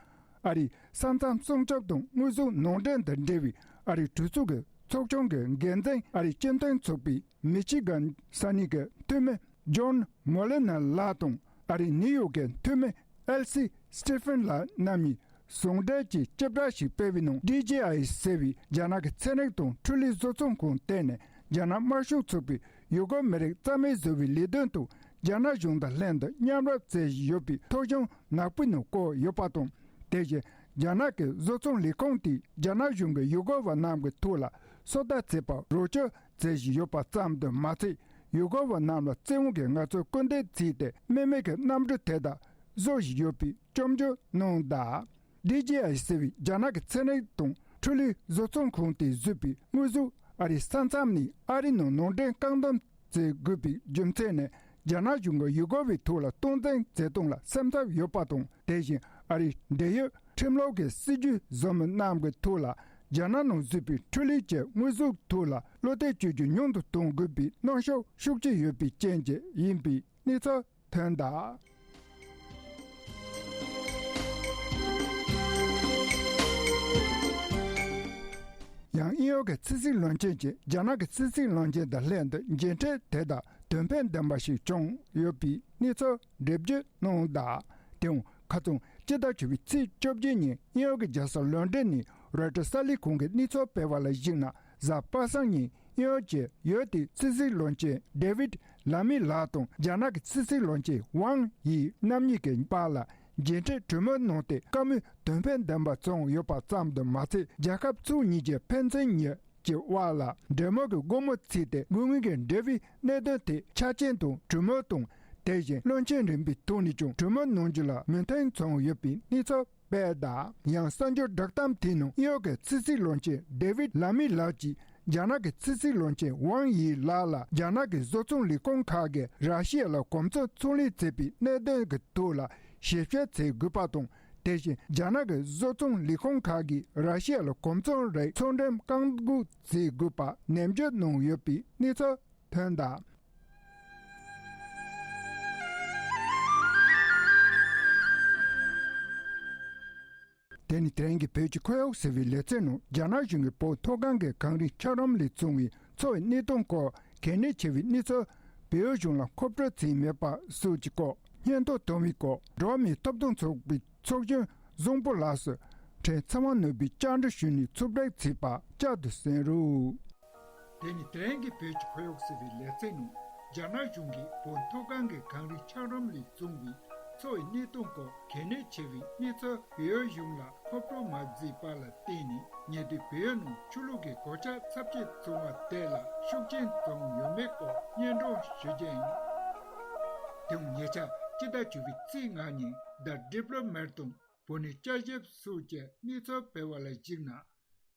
ཨ་རིའི་ས་མཚམས་སྲུང་སྐྱོབ་དང་དངོས་ཟོག་ནང་འདྲེན་དང་འབྲེལ་བའི་ཨ་རིའི་གྲོས་ཚོགས་ཀྱི་ཚོགས་ཆུང་གི་འགན་འཛིན། ཨ་རིའི་སྤྱི་མཐུན་ཚོགས་པའི་མི་ཆི་གན་ས་གནས་ཀྱི་འཐུས་མི་ཇོན་མོ་ལེ་ནར་ལགས་དང་། ཨ་རིའི་ནིའུ་ཡོག་གི་འཐུས་མི་ཨེལ་སི་སི་ཊི་ཕན་ལགས་རྣམ་གཉིས་ཟུང་འབྲེལ་གྱིས་དཔྱད་བསྒྲགས་ཤིག་སྤེལ་བའི་ནང་། ཌི་ཇེ་ཨའི་ཟེར་བའི་རྒྱ་ནག་གི་ཚན་རིག་དང་འཕྲུལ་ལས་བཟོ་ཚོང་ཁང་དེ་ནི་རྒྱ་ནག་དམར་ཤོག་ཚོགས་པའི་ཡུལ་སྐོར་མི་རིགས་རྩ་མེད་བཟོ་བའི་ལས་དོན་དུ་རྒྱ་ནག་གཞུང་དང་ལྷན་དུ་མཉམ་རུབ་བྱེད་བཞིན་ཡོད་པའི་ཐོ་གཞུང་ནག་པོའི་ནང་བཀོད་ཡོད་པ་དང་། དེ་བཞིན་རྒྱ་ནག་གི་བཟོ་ཚོང་ལས་ཁུངས་དེས་རྒྱ་ནག་གཞུང་གི་ཡུལ་སྐོར་བ་རྣམས་ཀྱི་ཐོག་ལ་སོ་ལྟ་བྱེད་པར་རོགས་སྐྱོར་བྱེད་བཞིན་ཡོད་པ་ཙམ་དུ་མ་ཚད། ཡུལ་སྐོར་བ་རྣམས་ལ་བཙན་དབང་གིས་ངལ་རྩོལ་སྐུལ་འདེད་བྱས་ཏེ། སྨན་མའི་གི་གནམ་གྲུ་དེ་དག་བཟོ་བཞིན་ཡོད་པའི་བཅོས་སྒྱུར་གནང་གདའ། ཌི་ཇེ་ཨའི་ཟེར་བའི་རྒྱ་ནག་གི་ཚན་རིག་དང་འཕྲུལ་ལས་བཟོ་ཚོང་ཁང་དེས་བཟོས་པའི་དངོས་ཟོག་ཨ་རིའི་ས་མཚམས་ནས་ཨ་རི་ནང་ནང་འདྲེན་བཀག་སྡོམ་བྱེད་དགོས་པའི་རྒྱུ་མཚན་ནི། རྒྱ་ནག་གཞུང་གིས་ཡུལ་སྐོར་བའི་ཐོག་ལ་སྟངས་འཛིན་བྱེད་སྟངས་ལ་སེམས་འཚབ་ཡོད་པ་དང་། དེ་བཞིན་ཨ་རིའི་འབྲེལ་ཡོད་ཁྲིམས་ལུགས་ཀྱི་སྲིད་ཇུས་བཟོ་མི་རྣམས་ཀྱི་ཐོག་ལ་རྒྱ་ནག་ནང་བཟོས་པའི་འཕྲུལ་ལས་ཀྱི་དངོས་ཟོག་ཐོག་ལ་བློ་གཏད་བཅོས་རྒྱུ་ཉུང་དུ་གཏོང་དགོས་པའི་གནོན་ཤུགས་ཤུགས་ཆེ་ཡོད་པའི་རྐྱེན་གྱིས་ཡིན་པའི་གནས་ཚུལ་ཐོན་གདའ། ཡང་དབྱིན་ཡུལ་གྱི་ཕྱི་སྲིད་བློན་ཆེན་གྱིས་རྒྱ་ནག་གི་ཕྱི་སྲིད་བློན་ཆེན་དང་ལྷན་དུ་མཇལ་འཕྲད་དེ་དག་དོན་ཕན་ལྡན་པ་ཞིག་བྱུང་ཡོད་པའི་གནས་ཚུལ་འགྲེལ་བརྗོད་གནང་གདའ། དེའང་ཁ་རྩང་སྤྱི་ཟླ་བཅུ་པའི་ཚེས་བཅོ་བརྒྱད་ཉིན་དབྱིན་ཡུལ་གྱི་རྒྱལ་ས་ལོན་ཌོན་ནས་རོའི་ཊར་གསར་ལས་ཁང་གིས་གནས་ཚུལ་སྤེལ་བ་ལ་གཞིགས་ན། གཟའ་པ་སངས་ཉིན་དབྱིན་ཡུལ་གྱི་ཡུལ་དེའི་ཕྱི་སྲིད་བློན་ཆེན་ཌེ་ཝིད་ལ་མི་ལགས་དང་རྒྱ་ནག་གི་ཕྱི་སྲིད་བློན་ཆེན་ཝང་ཡི་རྣམ་གཉིས་ཀྱི་བར་ལ་མཇལ་འཕྲད་གྲོས་མོལ་གནང་སྟེ། བཀའ་མོལ་དོན་ཕན་ལྡན་པ་བྱུང་ཡོད་པ་ཙམ་དུ་མ་ཚད། རྒྱལ་ཁབ་ཚོ་གཉིས་ཀྱི་ཕན་ཚུན་གཉིས་ཀྱི་དབར་ལ་འབྲེལ་མོལ་གྱི་སྒོ་མོ་ཕྱེས་ཏེ། དངོས་ཡོད་ཀྱི་འབྲེལ་བའི་གནད་དོན་ཐད་འཆར་ཅན་དང་གྲོས་མོལ་དང་། དེ་བཞིན་བློན་ཆེན་རིམ་པའི་ཐོག་ནས་ཀྱང་གྲོས་མོལ་གནང་རྒྱུ་ལ་མོས་མཐུན་བྱུང་ཡོད་པའི་གནས་ཚུལ་སྤེལ་གདའ། ཡང་གསར་འགྱུར་བསྒྲགས་གཏམ་དེའི་ནང་དབྱིན་ཡུལ་གྱི་ཕྱི་སྲིད་བློན་ཆེན་ཌེ་ཝིད་ལ་མི་ལགས་ཀྱིས་རྒྱ་ནག་གི་ཕྱི་སྲིད་བློན་ཆེན་ཝང་ཡི་ལགས་ལ་རྒྱ་ནག་གི་བཟོ་ཚོང་ལས་ཁུངས་ཁག་གིས་ར་ཤི་ཡ་ལ་གོ་མཚོན་ཚོང་ལས་བྱས་པའི་གནད་དོན་གྱི་ཐོག་ལ་ཞིབ་བཤེར་བྱེད་དགོས་པ་དང་། དེ་བཞིན་རྒྱ་ནག་གི་བཟོ་ཚོང་ལས་ཁུངས་ཁག་གིས་ར་ཤི་ཡ་ལ་གོ་མཚོན་རིགས་ཚོང་འགྲེམས་བཀག་འགོག་བྱེད་དགོས་པ་ནན་བརྗོད་གནང་ཡོད་པའི་གནས་ཚུལ་ཐོན་གདའ། དེ་ནི་དེ་རིང་གི་བོད་ཀྱི་ཁོར་ཡུག་ཟེར་བའི་ལེ་ཚན་ནང་རྒྱ་ནག་གཞུང་གིས་བོད་མཐོ་སྒང་གི་གངས་རིའི་འཁྱགས་རོམ་ལས་བྱུང་བའི་འཚོ་བའི་གནས་སྟངས་སྐོར་གལ་གནད་ཆེ་བའི་གནས་ཚུལ་བལ་ཡུལ་གཞུང་ལ་མཁོ་སྤྲོད་བྱས་མེད་པ་སོགས་ཀྱི་སྐོར་སྙན་ཐོ་བཏོན་པའི་སྐོར་འགྲོ་བ་མིའི་ཐོབ་ཐང་ཚོགས་པའི་ཚོགས་གཞོན་བཟང་པོ་ལགས་སུ་ཕྲན་ཚེ་དབང་ནོར་བུས་བཅར་འདྲི་ཞུས་ནས་ཕྱོགས་སྒྲིག་བྱས་པ་བསྐྱར་དུ་གསན་རོགས། དེ་ནི་དེ་རིང་གི་བོད་ཀྱི་ཁོར་ཡུག་ཟེར་བའི་ལེ་ཚན་ནང་རྒྱ་ནག་གཞུང་གིས་བོད་མཐོ་སྒང་གི་གངས་རིའི་འཁྱགས་རོམ་ལས་བྱུང་བའི་འཚོ་བའི་གནས་སྟངས་སྐོར་གལ་གནད་ཆེ་བའི་གནས་ཚུལ་བལ་ཡུལ་གཞུང་ལ་མཁོ་སྤྲོད་མ་བྱས་པ་ལ་བརྟེན་ནས་ཉེ་དུས་བལ་ཡུལ་ནང་ཆུ་ལོག་གི་གོད་ཆག་ཚབས་ཆེ་བྱུང་བ་དེ་ལ་ཤུགས་རྐྱེན་བྱུང་ཡོད་མེད་སྐོར་སྙན་སྒྲོན་ཞུ་རྒྱུ་ཡིན། དེའང་ཉེ་ཆར་སྤྱི་ཟླ་བཅུ་པའི་ཚེས་ལྔ་ཉིན་The Diplomat་དང་བོད་ནས་དཔྱད་ཞིབ་སོགས་ཀྱིས་གནས་ཚུལ་སྤེལ་བ་ལ་གཞིགས་ན།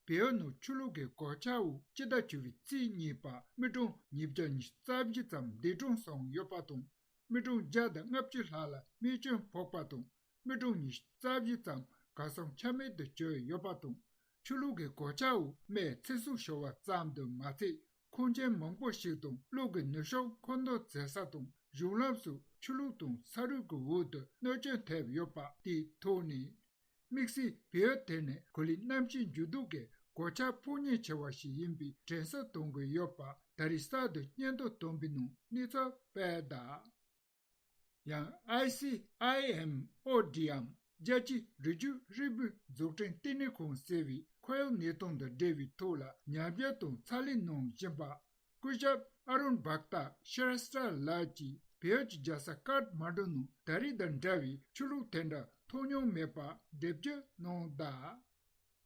བལ་ཡུལ་ནང་ཆུ་ལོག་གི་གོད་ཆག་འོག་སྤྱི་ཟླ་བཅུ་པའི་ཚེས་གཉིས་པར་མི་གྲངས་ཉིས་བརྒྱ་ཉི་ཤུ་རྩ་བཞི་ཙམ་འདས་གྲོངས་སོང་ཡོད་པ་དང་། མི་གྲངས་བརྒྱ་དང་ལྔ་བཅུ་ལྷག་ལ་རྨས་སྐྱོན་ཕོག་པ་དང་། མི་གྲངས་ཉི་ཤུ་རྩ་བཞི་ཙམ་གར་སོང་ཆ་མེད་དུ་གྱུར་ཡོད་པ་དང་། ཆུ་ལོག་གི་གོད་ཆག་འོག་རྨས་ཚེ་སྲོག་ཤོར་བ་ཙམ་དུ་མ་ཚད། ཁང་ཆེན་མང་པོ་ཞིག་དང་གློག་གི་ནུས་ཤུགས་མཁོ་འདོན་བྱེད་ས་དང་གཞུང་ལམ་སོགས་ཆུ་ལོག་དང་ས་རུད་ཀྱི་འོག་ཏུ་གནོད་སྐྱོན་ཐེབས་ཡོད་པ་དེའི་ཐོག་ནས། དམིགས་བསལ་བལ་ཡུལ་དེ་ནི་གོ་ལའི་གནམ་གཤིས་འགྱུར་ལྡོག་གི་ གོད་ཆག་ཕོག་ཉེན་ཆེ་བ་ཞིག་ཡིན་པའི་དྲན་གསོ་གཏོང་གི་ཡོད་པ་ད་རེས་གསར་དུ་སྙན་ཐོ་བཏོན་པའི་ནང་གནས་ཚུལ་སྤེལ་གདའ། ཡང་ཨའི་སི་ཨའི་ཨེམ་ཨོ་ཌི་འམ་རྒྱལ་སྤྱིའི་རི་རྒྱུད་རིལ་བུའི་འཛུགས་སྐྲུན་ལྟེ་གནས་ཁང་ཟེར་བའི་ཁོའི་གནས་སྟངས་དང་འབྲེལ་བའི་ཐོག་ལ་ཉམས་ཞིབ་དང་ཚགས་ལས་གནང་བཞིན་པ། སྐུ་ཞབས་ཨ་རུན་བྷག་ཏ་ཤྲེས་ཏྲ་ལགས་ཀྱིས་བལ་ཡུལ་གྱི་རྒྱལ་ས་ཀཱཐ་མན་ཌུ་ནང་ད་རེས་དང་འདྲ་བའི་ཆོས་ལུགས་དེ་འདྲ་མཐོང་མྱོང་མེད་པ་འགྲེལ་བརྗོད་གནང་གདའ།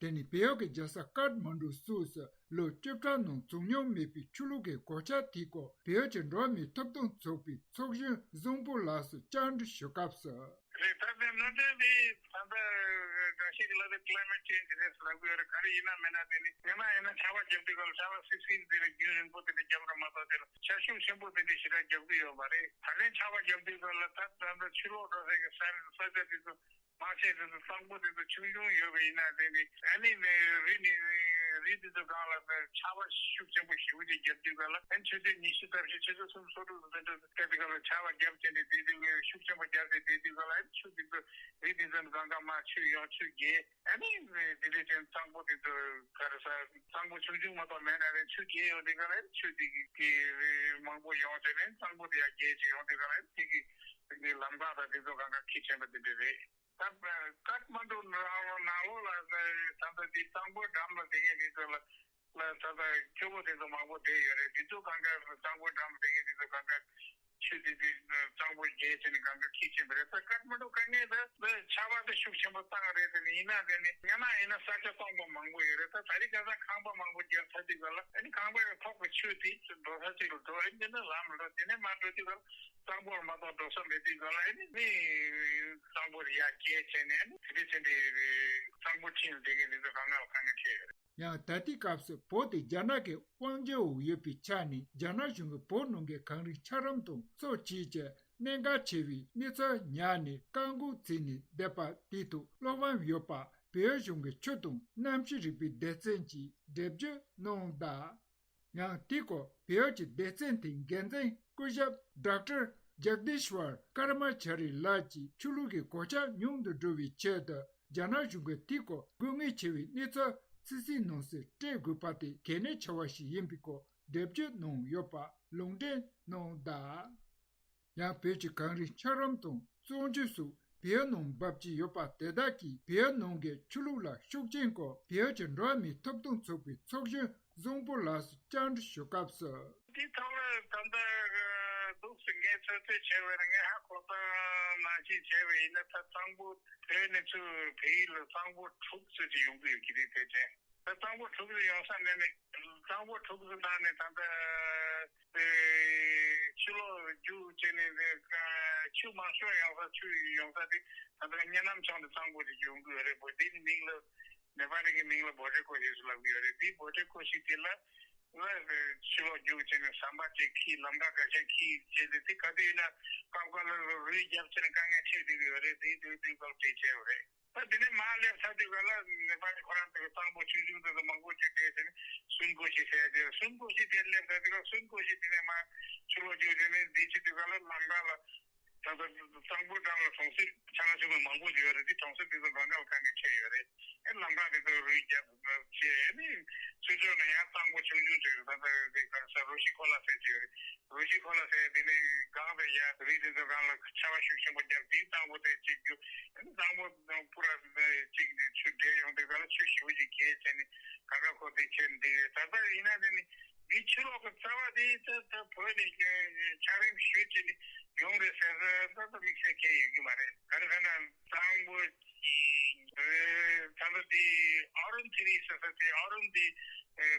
དེ་ནི་བལ་ཡུལ་གྱི་རྒྱལ་ས་ཀཱཐ་མན་ཌུ་སོགས་སུ་ལོ་བཅུ་ཕྲག་ནང་བྱུང་མྱོང་མེད་པའི་ཆོས་ལུགས་ཀྱི་གོད་ཆག་དེའི་སྐོར་བལ་ཡུལ་གྱི་འགྲོ་བ་མིའི་ཐོབ་ཐང་ཚོགས་པའི་ཚོགས་གཞོན་བཟང་པོ་ལགས་སུ་བཅར་འདྲི་ཞུ་སྐབས་སུ། རེད། ད་ལྟའི་ནང་དོན་འདི་ད་ལྟ་འགའ་ཞིག་ལ་དེ་climate change རེད་ལབ་ཀྱི་ཡོད་རེད། ག་རེ་ཡིན་ན་མིན་ན་དེ་ནི་སྔོན་མ་ཡིན་ན་ཆར་པ་བརྒྱབ་དུས་སྐབས་ལ་ཆར་པ་སིབ་སིབ་དེ་ལ་རྒྱུན་རིང་པོ་དེ་འདྲ་བརྒྱབ་ར་མ་གཏོགས་དེ་ལ་ཆར་ཤུགས་ཆེན་པོ་དེ་འདྲ་ཞེ་དྲག་བརྒྱབ་ཀྱི་ཡོད་མ་རེད། ད་ལན་ཆར་པ་བརྒྱབ་དུས་སྐབས་ལ་ད་ད་ལྟ་ཕྱི་ལོགས་འགྲོ་སའི་གི་ས་ས་ཆ་དེ་ཚོ་མ་ཆེ་དེ་ཚོ་གཙང་པོ་དེ་ཚོ་ཆུང་ཆུང་ཡོད་པ་ཡིན་ན་དེ་ནི་ཨ་ནི་ནི་རི་ནི་རི་དེ་ཚོ་སྒང་ལ་ཆར་པ་ཤུགས་ཆེན་པོ་ཞེ་པོ་ཅིག་བརྒྱབ་དུས་སྐབས་ལ་ཨ་ནི་ཆུ་ཚོད་ཉི་ཤུ་རྩ་བཞི་ཆུ་ཚོད་སུམ་ཅུ་སོ་དྲུག་ཙམ་དེ་ཚོ་སྐབས་དེ་སྐབས་ལ་ཆར་པ་བརྒྱབ་བྱས་ནས་དེ་དུས་ཤུགས་ཆེན་པོ་བརྒྱབ་སྟེ་དེ་དུས་སྐབས་ལ་ཨ་ནི་ཆུ་དེ་ཚོ་རི་དེ་ཚོ་སྒང་ག་མར་ཆུ་ཡོང་ཆུ་རྒྱས། ཨ་ནི་དེ་འདྲའི་ཅན་གཙང་པོ་དེ་ཚོ་ག་རེ་ཟ་གཙང་པོ་ཆུང་ཆུང་མ་གཏོགས་མེད་ན་རེད། ཆུ་རྒྱས་ཡོང་དུས་སྐབས་ལ་ཆུ་དེ་གི་མང་པོ་ཡོང་བྱས་ནས་གཙང་པོ་དེ་ཡང་རྒྱས་ཅིག་ཡོང་དུས་སྐབས་ལ་དེ་གི་དེ་གི་ལམ་ཁ་དང་དེ་ཚོ་གང་ག་ཁེ་ཆེན་པོ་དེ་འདྲ་རེད། ད་ཀཏ་མན་ཌུ་རང་ལོ་ནང་ལོགས་ལ་ད་ལྟ་དེ་གཙང་པོའི་འགྲམ་ལ་བསྡད་མཁན་དེ་ཚོ་ལ་ལ་ད་ལྟ་སྐྱོ་པོ་དེ་ཚོ་མང་པོ་བསྡད་ཡོད་རེད། དེ་ཚོ་གང་ག་གཙང་པོའི་འགྲམ་ལ་བསྡད་མཁན་དེ་ཚོ་གང་ག་ཆུ་དེ་དེ་གཙང་པོ་རྒྱས་བྱས་ནས་གང་ག་ཁེ་ཆེན་པོ་རེད། ད་ཀཏ་མན་ཌུ་དཀའ་ངལ་ད་ཆར་པ་དེ་ཤུགས་ཆེན་པོ་བཏང་རེད། དེ་ནི་ཡིན་ན་དེ་ནི་སྔ་མ་ཡིན་ན་ས་ཆ་སྟོང་པ་མང་པོ་ཡོད་རེད། ད་ད་རེས་ཁ་སང་ཁང་པ་མང་པོ་རྒྱབ་ཚར་དུས་སྐབས་ལ་ཨ་ནི་ཁང་པ་ཡི་ཐོག་གི་ཆུ་དེ་འགྲོ་ས་གཅིག་ལ་འགྲོ་ཡིན། དེ་ནི་ལམ་འགྲོ་དེ་ནས་མར་འགྲོ་དུས་སྐབས་གཙང་པོར་མ་གཏོགས་འགྲོ་ས་མེད་དུས་སྐབས་ལ་ཨ་ནི་མི་གཙང་པོར་ཡར་རྒྱས་བྱས་ནས་ཨ་ནི་དེ་འདྲ་བྱས་ནས་གཙང་པོ་ཁྲིད་ནས་བསྡད་མཁན་དེ་ཚོ་གང་ག་ལ་དཀའ་ངལ་འཕྲད་ཡོད་རེད། ཡང་ད་ལྟའི་སྐབས་སུ་བོད་དེ་རྒྱ་ནག་གི་དབང་སྒྱུར་འོག་ཡོད་པའི་ཆ་ནས་རྒྱ་ནག་གཞུང་གིས་བོད་ནང་གི་གངས་རིའི་འཁྱགས་རོམ་དང་མཚོ་བཅས་ཀྱི་གནད་འགག་ཆེ་བའི་གནས་ཚུལ་ཉར་ནས་བཀག་འགོག་བྱས་ནས་བསྡད་པ་དེའི་ཐོག་བློ་ཕམ་ཡོད་པ་བལ་ཡུལ་གཞུང་གི་ཆུ་དང་གནམ་གཤིས་རིག་པའི་སྡེ་ཚན་གྱིས་འགྲེལ་བརྗོད་གནང་གདའ། ཡང་དེའི་སྐོར་བལ་ཡུལ་གྱི་སྡེ་ཚན་དེའི་འགན་འཛིན་སྐུ་ཞབས་ཌོག་ཊར་ཇག་དིཤ་ཝར་ཀར་མ་ཆ་རི་ལགས་ཀྱིས་ཆོས་ལུགས་ཀྱི་གོད་ཆག་ཉུང་དུ་འགྲོ་བའི་ཆེད་དུ་རྒྱ་ནག་གཞུང་གིས་དེའི་སྐོར་དགོས་ངེས་ཆེ་བའི་གནས་ཚུལ་ཚིག་སིའི་ནང་གསལ་སྤྲད་དགོས་པ་དེ་གལ་གནད་ཆེ་བ་ཞིག་ཡིན་པའི་སྐོར་འགྲེལ་བརྗོད་གནང་ཡོད་པ་ལུང་འདྲེན་གནང་གདའ། ཡང་བོད་ཀྱི་གངས་རིའི་འཁྱགས་རོམ་དང་བཙོག་འཇུག་སོགས་བལ་ཡུལ་ནང་འབབ་ཀྱི་ཡོད་པ་དེ་དག་གིས་བལ་ཡུལ་ནང་གི་ཆོས་ལུགས་ལ་ཤུགས་རྐྱེན་སྐོར་བལ་ཡུལ་གྱི་འགྲོ་བ་མིའི་ཐོབ་ཐང་ཚོགས་པའི་ཚོགས་གཞོན་བཟང་པོ་ལགས་སུ་བཅར་འདྲི་ཞུ་སྐབས་སུ། དེའི་ཐོག་ལ་ད་ལྟ་འདུག་སེ་ངས་ཚོད་ཚོད་བྱས་པ་ཡིན་ན་ངས་ཧ་གོ་སྟངས་ནང་བཞིན་བྱས་པ་ཡིན་ན་ད་གཙང་པོ་བོད་ནས་ཚུར་བལ་ཡུལ་ལ་གཙང་པོ་དྲུག་ཙམ་ཅིག་ཡོང་གི་ཡོད་ཀྱི་རེད། ཕལ་ཆེར་ད་གཙང་པོ་དྲུག་ཙམ་ཡོང་ས་ནས་ནི་གཙང་པོ་དྲུག་ཙམ་ནང་ནས་ད་ལྟ་ཨེ་ཆུ་ལོག་རྒྱུག་བྱས་ནས་ཨེ་ཆུ་མང་ཤོས་ཡོང་ས་ཆུ་ཡོང་ས་དེ་ད་ལྟ་གཉའ་ནམ་ལྗོངས་དེ་གཙང་པོ་དེ་ཡོང་གི་ཡོད་རེད། བོད་དེའི་མིང་ལ་ནེ་པ་ལི་གི་མིང་ལ་བྷོ་ཊེ་ཀོ་ཤི་ཟེར་ལབ་ཀྱི་ཡོད་རེད། དེའི་བྷོ་ཊེ་ཀོ་ཤི་དེ་ལ་ལ་ཨེ་ཆུ་ལོག་རྒྱུག་བྱས་ནས་ཟམ་པ་ཅིག་འཁྱེར་ལམ་ཁ་འགའ་ཤས་འཁྱེར་བྱས་ཏེ་དེ་ག་དུས་ཡིན་ན་སྐབས་འགའ་ལ་རུལ་རྒྱབ་བྱས་ནས་དཀའ་ངལ་འཕྲད་བསྡད་ཀྱི་ཡོད་རེད། དེའི་དུས་དུས་སྐབས་དེ་བྱས་ཡོད་རེད། ད་དེ་ནས་མར་སླེབས་ཚར་དུས་ག་ལ་ནེ་པ་ལི་ཁོ་རང་ཚོ་གི་གཙང་པོ་ཆུང་ཆུང་དེ་ཚོ་མང་པོ་ཅིག་བསྡད་དེ་ནས་སུན་ཀོ་ཤི་ཟེར་དེ་སུན་ཀོ་ཤི་དེར་སླེབས་ཚར་དུས་ག་སུན་ཀོ་ཤི་དེ་ནས་མར་ཆུ་ལོག་རྒྱུག་དེ་ནས་འདི་ཕྱི་དུས་ག་ལ་ལམ་ཁ་ལ་ད་ལྟ་གཙང་པོའི་འགྲམ་ལ་གྲོང་གསེབ་ཆ་ཚང་ཆུང་ཆུང་མང་པོ་ཅིག་ཡོད་རེད། དེ་གྲོང་གསེབ་དེ་ཚོ་གང་ག་ལ་དཀའ་ངལ་འཕྲད་ཡོད་རེད། ཨེ་ལམ་ཁ་དེ་ཚོ་རུལ་རྒྱབ་བྱས་ནས་ཚུར་ཕྱོགས་ནས་ཡང་གཙང་པོ་ཆུང་ཆུང་ཅིག་རེད། ད་ལྟ་དེ་ག་ས་རུ་ཤི་ཁོ་ལ་ཟེར་གྱི་ཡོད་རེད། རུ་ཤི་ཁོ་ལ་ཟེར་དེ་ནས་གངས་དང་ཡར་རི་དེ་ཚོ་སྒང་ལ་ཆར་པ་ཤུགས་ཆེན་པོ་བརྒྱབ་དེའི་གཙང་པོ་དེ་གཅིག་རྒྱུ། གཙང་པོ་སྤུ་ར་གཅིག་ནས་ཆུ་བསྒྲིལ་ཡོང་དུས་ག་ལ་ཆུ་ཞེ་པོ་ཅིག་རྒྱས་བྱས་ནས་ག་ག་ཁོ་དེ་བྱས་ནས་བསྡད་ཡོད། ད་ལྟ་ཡིན་ན་དེ་ནི་འདི་ཆུ་ལོག་གི་རྩ་བ་དེ་ད་ད་བོད་ནས་འཁྱགས་རོམ་ཞུ་བྱས་ནས་ཡོང་རེད་ཟེར་ཟེར་ད་ད་དམིགས་བསལ་གང་ཡོད་ཀྱི་མ་རེད། ག་རེ་ཟེར་ན་གཙང་པོ་གི་ད་ལྟ་དེ་ཨ་རུན་ཐི་རི་ཟེར་ས་དེ་ཨ་རུན་དེ་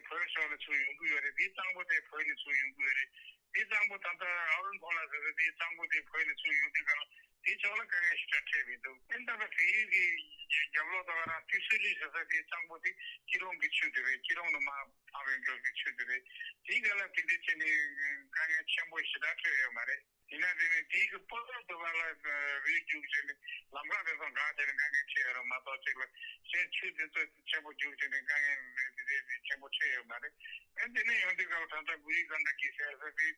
བོད་ཕྱོགས་ལ་ཚུར་ཡོང་གི་ཡོད་རེད། དེ་གཙང་པོ་དེ་བོད་ནས་ཚུར་ཡོང་གི་ཡོད་རེད། དེ་གཙང་པོ་ད་ལྟ་ཨ་རུན་ཕོ་ལ་ཟེར་ས་དེ་གཙང་པོ་དེ་བོད་ནས་ཚུར་ཡོང་དུས་ག་ལ་དེ་ཕྱོགས་ལ་དཀའ་ངལ་ཞེ་དྲག་འཕྲད་མི་འདུག་ཨེ་ད་ལྟ་བལ་ཡུལ་གྱི་རྒྱབ་ལོགས་དང་ང་རང་ཏི་སུ་ལི་ཟེར་ས་དེ་གཙང་པོ་དེ་སྐྱིད་གྲོང་གི་ཆུ་དེ་རེད། སྐྱིད་གྲོང་དུ་མར་འཕགས་པའི་མགྱོགས་ཀྱི་ཆུ་དེ་རེད། དེའི་ག་ལ་དེ་འདྲ་བྱས་ནས་དཀའ་ངལ་ཆེན་པོ་ཞེ་དྲག་འཕྲད་ཡོད་མ་རེད། ཡིན་ན་དེ་ནི་དེའི་གི་སྤོ་ལོ་དུ་བ་ལ་རུལ་རྒྱུག་བྱས་ནས་ལམ་ཁ་དེ་ཚོ་འགག་བྱས་ནས་དཀའ་ངལ་འཕྲད་ཡོད་རེད་མ་གཏོགས་ཅིག་ལ་གཞན་ཆུ་དེ་ཚོ་ཆེན་པོ་རྒྱུག་བྱས་ནས་དཀའ་ངལ་དེ་འདྲ་ཆེན་པོ་འཕྲད་ཡོད་མ་རེད། ཨེ་དེ་ནས་ཡོང་དུས་སྐབས་ད་ལྟ་གུ་རི་ག་འདྲ་གི་ཟེར་ས་དེ་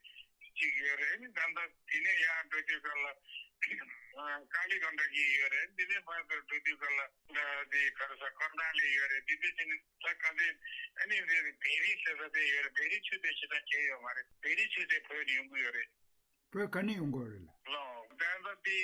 གཅིག་ཡོད་རེད། ཨེ་ནི་ད་ལྟ་དེ་ནས་ཡར་འགྲོ་དུས་སྐབས་ལ་ ཀ་ལི་གྷན་དྷ་གི་ཡོད་རེད། འདི་ནས་ཕར་ཚུར་འགྲོ་དུས་སྐབས་ལ་འདི་ག་རེ་ཟ་ཀོར་ནཱ་ལི་ཡོད་རེད། འདི་འདྲ་བྱས་ནས་ད་ག་འདི་ཨ་ནི་འདི་བེ་རི་ཟེར་ས་དེ་ཡོད་རེད། བེ་རི་ཆུ་དེ་ཞེ་དྲག་གས་ཡོད་མ་རེད། བེ་རི་ཆུ་དེ་བོད་ནས་ཡོང་གི་ཡོད་རེད། བོད་ག་ནས་ཡོང་གི་ཡོད་རེད་ལ། ལོ། ད་ལྟ་དེ་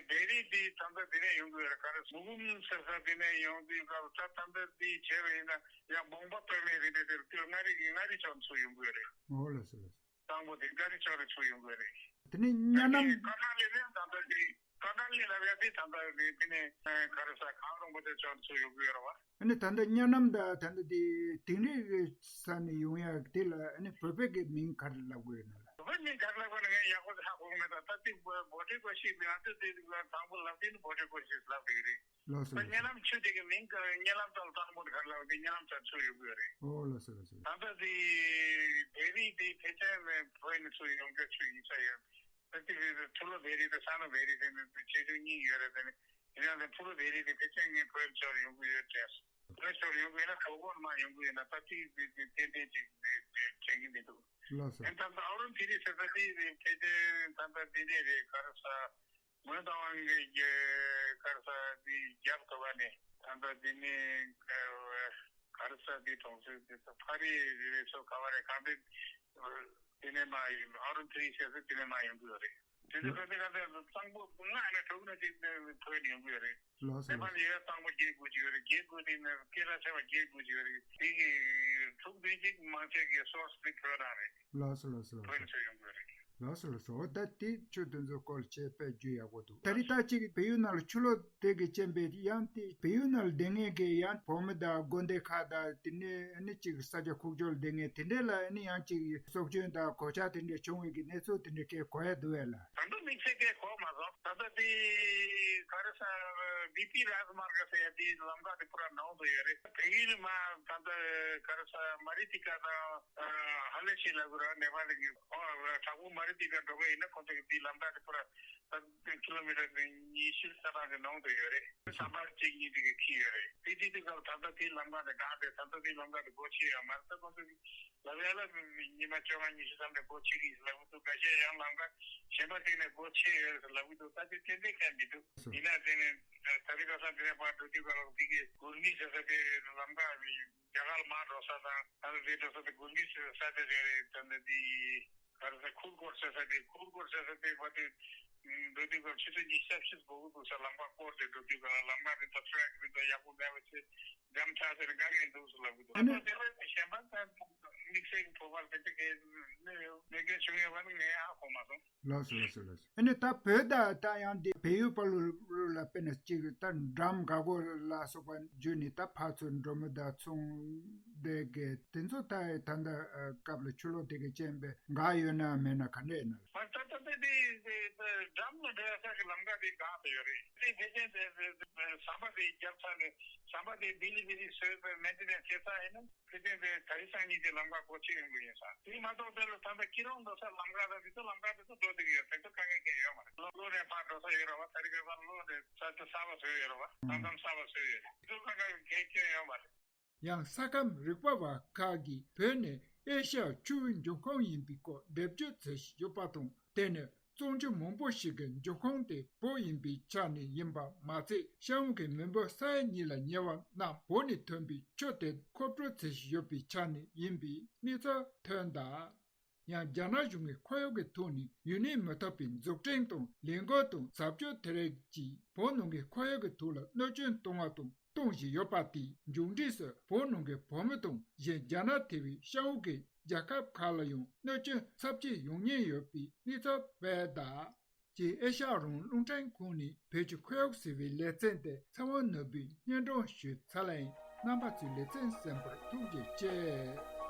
བེ་རི་དེ་ད་ལྟ་འདི་ནས་ཡོང་གི་ཡོད་རེད། ག་རེ་མུ་གུམ་ཟེར་ས་དེ་ནས་ཡོང་དུས་སྐབས་ད་ད་ལྟ་དེ་བྱས་པ་ཡིན་ན་ཡང་བོང་པ་སྟོད་སྨད་རེད་དེ་དེར་དེར་མངའ་རིས་ཀྱི་མངའ་རིས་ཕྱོགས་ནས་ཚུར་ཡོང་གི་ཡོད་རེད། ཨོ་ལགས་སོ་ལགས་སོ། གཙང་པོ་དེ་མངའ་རིས་ཕྱོགས་ནས་ཚུར་ཡོང་གི་ཡོད་རེད། དེ་ནས་གཉའ་ནམ། ཀོར་ནཱ་ལི་ནས་ད་ལྟ་དེ་ཀོར་ནཱ་ལི་ལབ་ཡ་དེ་ད་ལྟ་དེ་དེ་ནས་ག་རེ་ཟ་གངས་རིན་པོ་ཆེ་ཕྱོགས་ནས་ཚུར་ཡོང་གི་ཡོད་རེད་བ། ཨ་ནི་ད་ལྟ་གཉའ་ནམ་དང་ད་ལྟ་དེ་དིང་རི་གི་ས་ནས་ཡོང་ཡ་དེ་ལ་ཨ་ནི་བོད་པའི་གི་མིང་ག་རེ་ལབ་དགོས་ཡོད་ན་ལ། བོད་པའི་མིང་ག་རེ་ལབ་དགོས་ན་ངས་ཡག་པོ་ཧ་གོ་གི་མེད། ད་ལྟ་དེ་བོ་བྷོ་ཊི་ཀོ་ཤི་ང་ཚོས་དེ་དང་པོ་ལབ་དུས་ནི་བྷོ་ཊི་ཀོ་ཤི་ལབ་བསྡད་ཀྱི་རེད། ལགས་སོ། ད་གཉའ་ནམ་ཆུ་དེ་གི་མིང་ག་གཉའ་ནམ་ད་ལ་དང་པོ་ག་རེ་ལབ་དེ་གཉའ་ནམ་ཚ་ཚུར་ཡོང་གི་ཡོད་རེད། ཨོ་ལགས་སོ་ལགས་སོ། ད་ལྟ་དེ་བེ་རི་དེ་ཕལ་ཆེར་ནས་བོད་ནས་ཚུར་ཡོང་རྒྱུ་ཆུ་ཡིན་ས་ཡོད། ད་དེ་ཕུ་ལོ་བེ་རི་དེ་ས་ནོ་བེ་རི་དེ་ནི་ཆེ་ཆུང་གཉིས་ཡོད་རེད། དེ་ནི་དེ་ཡང་དེ་ཕུ་ལོ་བེ་རི་དེ་ཕལ་ཆེར་ངས་བོད་ཕྱོགས་ཡོང་གི་ཡོད་དྲན། བོད་ཕྱོགས་ཡོང་གི་ཡོད་ན་གྲོགས་པོ་མ་ཡོང་གི་ཡོད་ན་ད་དེ་དེ་དེ་ཏན་ཏན་ཅིག་དྲན་གྱི་མི་འདུག། ལགས་སོ། ཨ་ད་ལྟ་ཨོ་རོན་ཐི་རི་ཟེར་ས་དེ་ཕལ་ཆེར་ད་ལྟ་དེ་འདྲས་རེད། ག་རེ་ཟ། མོན་རྟ་དབང་གི་ག་རེ་ཟ་དེ་རྒྱབ་ཐོག་ནས་ད་ལྟ་དེ་ནས་ག་རེ་ཟ་དེ་གྲོང་གསེབ་དེ་ཚོ་ཕ་རི་རེ་རེ་སོ་ག་བ་རེ་གང་དེ་དེ་ནས་མ་ཡིན་ཨོ་རོན་ཐི་རི་ཟེར་ས་དེ་ནས་མ་ཡོང་གི་ཡོད་རེད། དེ་ཚོ་ག་དེ་ག་དེ་གཙང་པོ་ལྔ་ནས་དྲུག་ནས་དེ་བོད་ནས་ཡོང་གི་ཡོད་རེད། ལགས་སོ་ནེ་པ་ལ་ལགས་སོ། ཡོད་གཙང་པོ་བརྒྱད་དགུ་ཅིག་ཡོད་རེད། བརྒྱད་དགུ་དེ་ནས་སྐད་གྲགས་ཆེ་བ་བརྒྱད་དགུ་ཅིག་ཡོད་རེད། དེ་གི་དྲུག་བདུན་ཅིག་མང་ཆེ་གི་སོར་སི་དེ་བོད་རང་རེད། ལགས་སོ་ལགས་སོ་ལགས་སོ། བོད་ནས་ཚུར་ཡོང་གི་ཡོད་རེད། ལགས་སོ་ལགས་སོ། འོ་ད་དེ་ཆོས་དེ་ཚོ་སྐོར་བྱས་དཔེ་རྒྱུས་ཡག་པོ་འདུག། ད་རེས་ད་ཅིག་བལ་ཡུལ་ནང་ལ་ཆུ་ལོག་དེ་གི་རྐྱེན་པས་ཡང་དེ་བལ་ཡུལ་ནང་ལ་བསྡད་མཁན་གི་ཡང་བོད་མི་དང་དགོན་སྡེ་ཁག་དང་དེ་ནས་ཨ་ནི་ཅིག་ས་ཆ་ཁུག་ཀྱོག་ལ་བསྡད་མཁན་དེ་འདྲས་ལ་ཨ་ནི་ཡང་ཅིག་སྲོག་སྐྱོན་དང་གོད་ཆག་དེ་འདྲས་བྱུང་བའི་གི་གནས་ཚུལ་དེ་འདྲས་སྐད་གོ་ཡ་འདུག་བས་ལ། ད་དུང་དམིགས་བསལ་སྐད་གོ་མ་སོང་། ད་ལྟ་དེ་ག་རེ་ཟ་བི་པི་རཱཇ་མཱར་ག་ཟེར་ཡ་དེ་ལམ་ཁ་དེ་པུ་ར་ནང་དུ་ཡོད་རེད། བལ་ཡུལ་མ་ད་ལྟ་ག་རེ་ཟ་མ་རི་ཏི་ཀ་དང་ཧ་ལེ་ཤི་ལ་གུ་ར་ནེ་པ་ལི་གི་དྲག་པོ་མ་རི་ཏི་ཀ་འགྲོ་གི་ཡིན་ན་ཁོང་ཚོ་གི་དེ་ལམ་ཁ་དེ་པུ་ར་ད་ཀི་ལོ་མི་ཊར་ཉི་ཤུ་ས་གྲངས་ཀྱི་ནང་དུ་ཡོད་རེད། ཟམ་པ་གཅིག་གཉིས་དེ་གི་ཁྱི་ཡོད་རེད། དེ་དེ་དེ་ག་ད་ལྟ་དེ་ལམ་ཁ་དེ་འགག་སྟེ་ད་ལྟ་དེ་ལམ་ཁ་དེ་སྒོ་ཕྱེ་ཡོད་མ་རེད། ད་ཁོང་ཚོ་གི་ལབ་ཡ་ལ་ཉི་མ་བཅོ་ལྔ་ཉི་ཤུ་ཙམ་ནས་སྒོ་ཕྱེ་གི་ལབ་གི་འདུག། འགའ་ཤས་ཡང་ལམ་ཁ་གཞན་པ་ཞིག་ནས་སྒོ་ཕྱེ་ཡོད་ཟེར་ལབ་གི་འདུག། ད་དེ་ཏན་ཏན་གང་མི་འདུག། སོ། ཡིན་ན་དེ་ནས་ད་རེས་ཁ་སང་དེ་ནས་ཕར་འགྲོ་དུས་ག་ལ་དེ་གི་གུར་མིག་ཟེར་ས་དེ་ལམ་ཁ་རྒྱ་གར་མར་འགྲོ་ས་དང་ད་ལྟ་དེ་འགྲོ་ས་དེ་གུར་མིག་ཟེར་ས་དེ་རེད་རེད། ད་ལྟ་དེ་ག་རེ་ཟེར་ཁུར་སྐོར་ཟེར་ས་དེ་ཁུར་སྐོར་ཟེར་ས་དེ་བ་དེ་འགྲོ་དུས་ག་ལ་ཆུ་ཚོད་ཉི་ཤུ་རྩ་བཞི་འགོར་གི་འདུག་ཟེར། ལམ་ཁ་སྐོར་དེ་འགྲོ་དུས་ག་ལ་ལམ་ཁ་དེ་ད་ཊེ་རེག་དེ་ད་ཡག་པོ་མེད་པ་བྱས། འཇམ་ཆགས་ཟེར་དགའ་ངེས་འདུག་སུ་ལབ་གི་འདུག། ཨ་ནི། ཨ་ནི་དེ་ལས་གཞན་པ་ད་དམིགས་བསལ་གྱི་བོད་པར་དེ་འདྲ་གའི་གནས་གནས་སྐབས་བྱུང་ཡོད་པ་ནི་ངས་ཧ་གོ་མ་སོང་། ལགས་སོ་ལགས་སོ་ལགས་སོ། ཨ་ནི་ད་བོད་དང་ད་ཡང་འདི་བལ་ཡུལ་བར་ལ་དཔེར་ན་གཅིག་ད་འགྲམ་ག་གོ་ལ་སོགས་པ་བརྒྱུད་ནས་ད་ཕར་ཚུར་འགྲོ་མི་དང་ཚོང་སྡེ་གི་དེ་ཚོ་ད་ད་ལྟ་སྐབས་ལ་ཆུ་ལོག་དེ་གི་རྐྱེན་པས་འགག་ཡོད་ན་མེད་ན་ག་འདྲ་ཡིན་ན། མ་ད་ད་དེ་དེ་དེ་འགྲམ་ལ་འགྲོ་ཡ་ས་གི་ལམ་ཁ་དེ་འགག་ཏུ་ཡོད་རེད། དེ་ཕལ་ཆེར་དེ་དེ་ཟམ་པ་དེ་རྒྱབ་ཚར་ནས་ཟམ་པ་དེ་བི་ལི་བི་ལི་བཟོས་པའི་མེན་ཊེ་ནེན་སི་བྱས་ཚར་ཡིན་ན་ཕལ་ཆེར་དེ་ད་རེས་སང་ཉིན་དེ་ལམ་ཁ་སྒོ་ཕྱེ་ཡོང་གི་ཡིན་ས། དེ་མ་གཏོགས་དེ་ལ་ད་ལྟ་ཁྱེད་རང་འགྲོ་ས་ལམ་ཁ་དང་དེ་ཚོ་ལམ་ཁ་དེ་ཚོ་འགྲོ་བསྡད་ཀྱི་ཡོད། དེ་ཚོ་དཀའ་ངལ་གང་ཡོད་མ་རེད། གློ་གློ་ནས་ཕར་འགྲོ་ས་ཡོད་རེད་བ། ད་རེས་ཁ་སང་གློ་ནས་ས་ཆ་གསར་པ་བཟོས་ཡོད་རེད་བ། ས་མཚམས་གསར་པ་བཟོས་ཡོད་རེད། དེ་ཚོ་དཀའ་ངལ་གང་ཡང་ཡོད་མ་རེད། ཡང་ས་ཁམས་རིག་པ་བ་ཁག་གིས་བོད་ནས་ཨེ་ཤ་ཡ་ཆུ་བོའི་འབྱུང་ཁུངས་ཡིན་པའི་སྐོར་འགྲེལ་བརྗོད་བྱེད་བཞིན་ཡོད་པ་དང་། དེ་ནི་བཙོང་ཆུ་མང་པོ་ཞིག་གི་འབྱུང་ཁུངས་དེ་བོད་ཡིན་པའི་ཆ་ནས་ཡིན་པ་མ་ཚད། ཤར་ཝང་གི་མི་འབོར་ས་ཡ་གཉིས་ལ་ཉེ་བ་རྣམས་བོད་ནས་ཐོན་པའི་ཆུ་དེ་མཁོ་སྤྲོད་བྱེད་བཞིན་ཡོད་པའི་ཆ་ནས་ཡིན་པའི་གནས་ཚུལ་ཐོན་གདའ། ཡང་རྒྱ་ནག་གཞུང་གིས་ཁོར་ཡུག་གི་ཐོག་ནས་ཡུན་གནས་མི་ཐུབ་པའི་འཛུགས་སྐྲུན་དང་ལས་འགུལ་དང་བྱ་སྤྱོད་དེ་རིགས་ཀྱིས་བོད་ནང་གི་ཁོར་ཡུག་གི་ཐོག་ལ་གནོད་སྐྱོན་བཏང་བ་དང་གཏོང་བཞིན་ཡོད་པ་དེའི་མཇུག་འབྲས་སུ་བོད་ནང་གི་བོད་མི་དང་གཞན་རྒྱ་ནག་ཐེ་བའི་ཤར་ཝང་གི་རྒྱལ་ཁབ་ཁག་ལ་ཡང་གནོད་སྐྱོན་ཚབས་ཆེ་ཡོང་ཉེན་ཡོད་པའི་གནས་ཚུལ་སྤེལ་གདའ། ཅེས་ཨེ་ཤ་ཡ་རང་དབང་རླུང་འཕྲིན་ཁང་ནས་བོད་ཀྱི་ཁོར་ཡུག་ཟེར་བའི་ལེ་ཚན་དེ་ཚེ་དབང་ནོར་བུས་སྙན་སྒྲོན་ཞུས་ཚར་ལ་ཡིན། རྣམ་པ་ཚོས་ལེ་ཚན་གསན་པར་ཐུགས་རྗེ་ཆེ།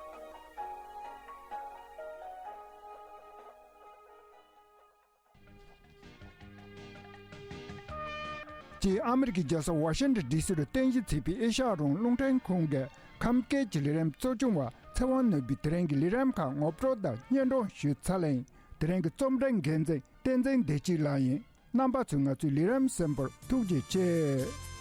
ཅེས་ཨ་མི་རི་ཀའི་རྒྱལ་ས་ཝ་ཤིང་ཊོན་ཌི་སི་རུ་རྟེན་གཞི་བྱས་པའི་ཨེ་ཤ་ཡ་རང་དབང་རླུང་འཕྲིན་ཁང་གི་ཁམས་སྐད་ཀྱི་ལས་རིམ་གཙོ་སྐྱོང་བ་ཚེ་དབང་ནོར་བུས་དེ་རིང་གི་ལས་རིམ་ཁག་ངོ་སྤྲོད་དང་སྙན་སྒྲོན་ཞུས་ཚར་ལ་ཡིན། དེ་རིང་གི་རྩོམ་སྒྲིག་འགན་འཛིན་བསྟན་འཛིན་བདེ་སྐྱིད་ལགས་ཡིན། རྣམ་པ་ཚོས་ང་ཚོའི་ལས་རིམ་གསན་པར་ཐུགས་རྗེ་ཆེ།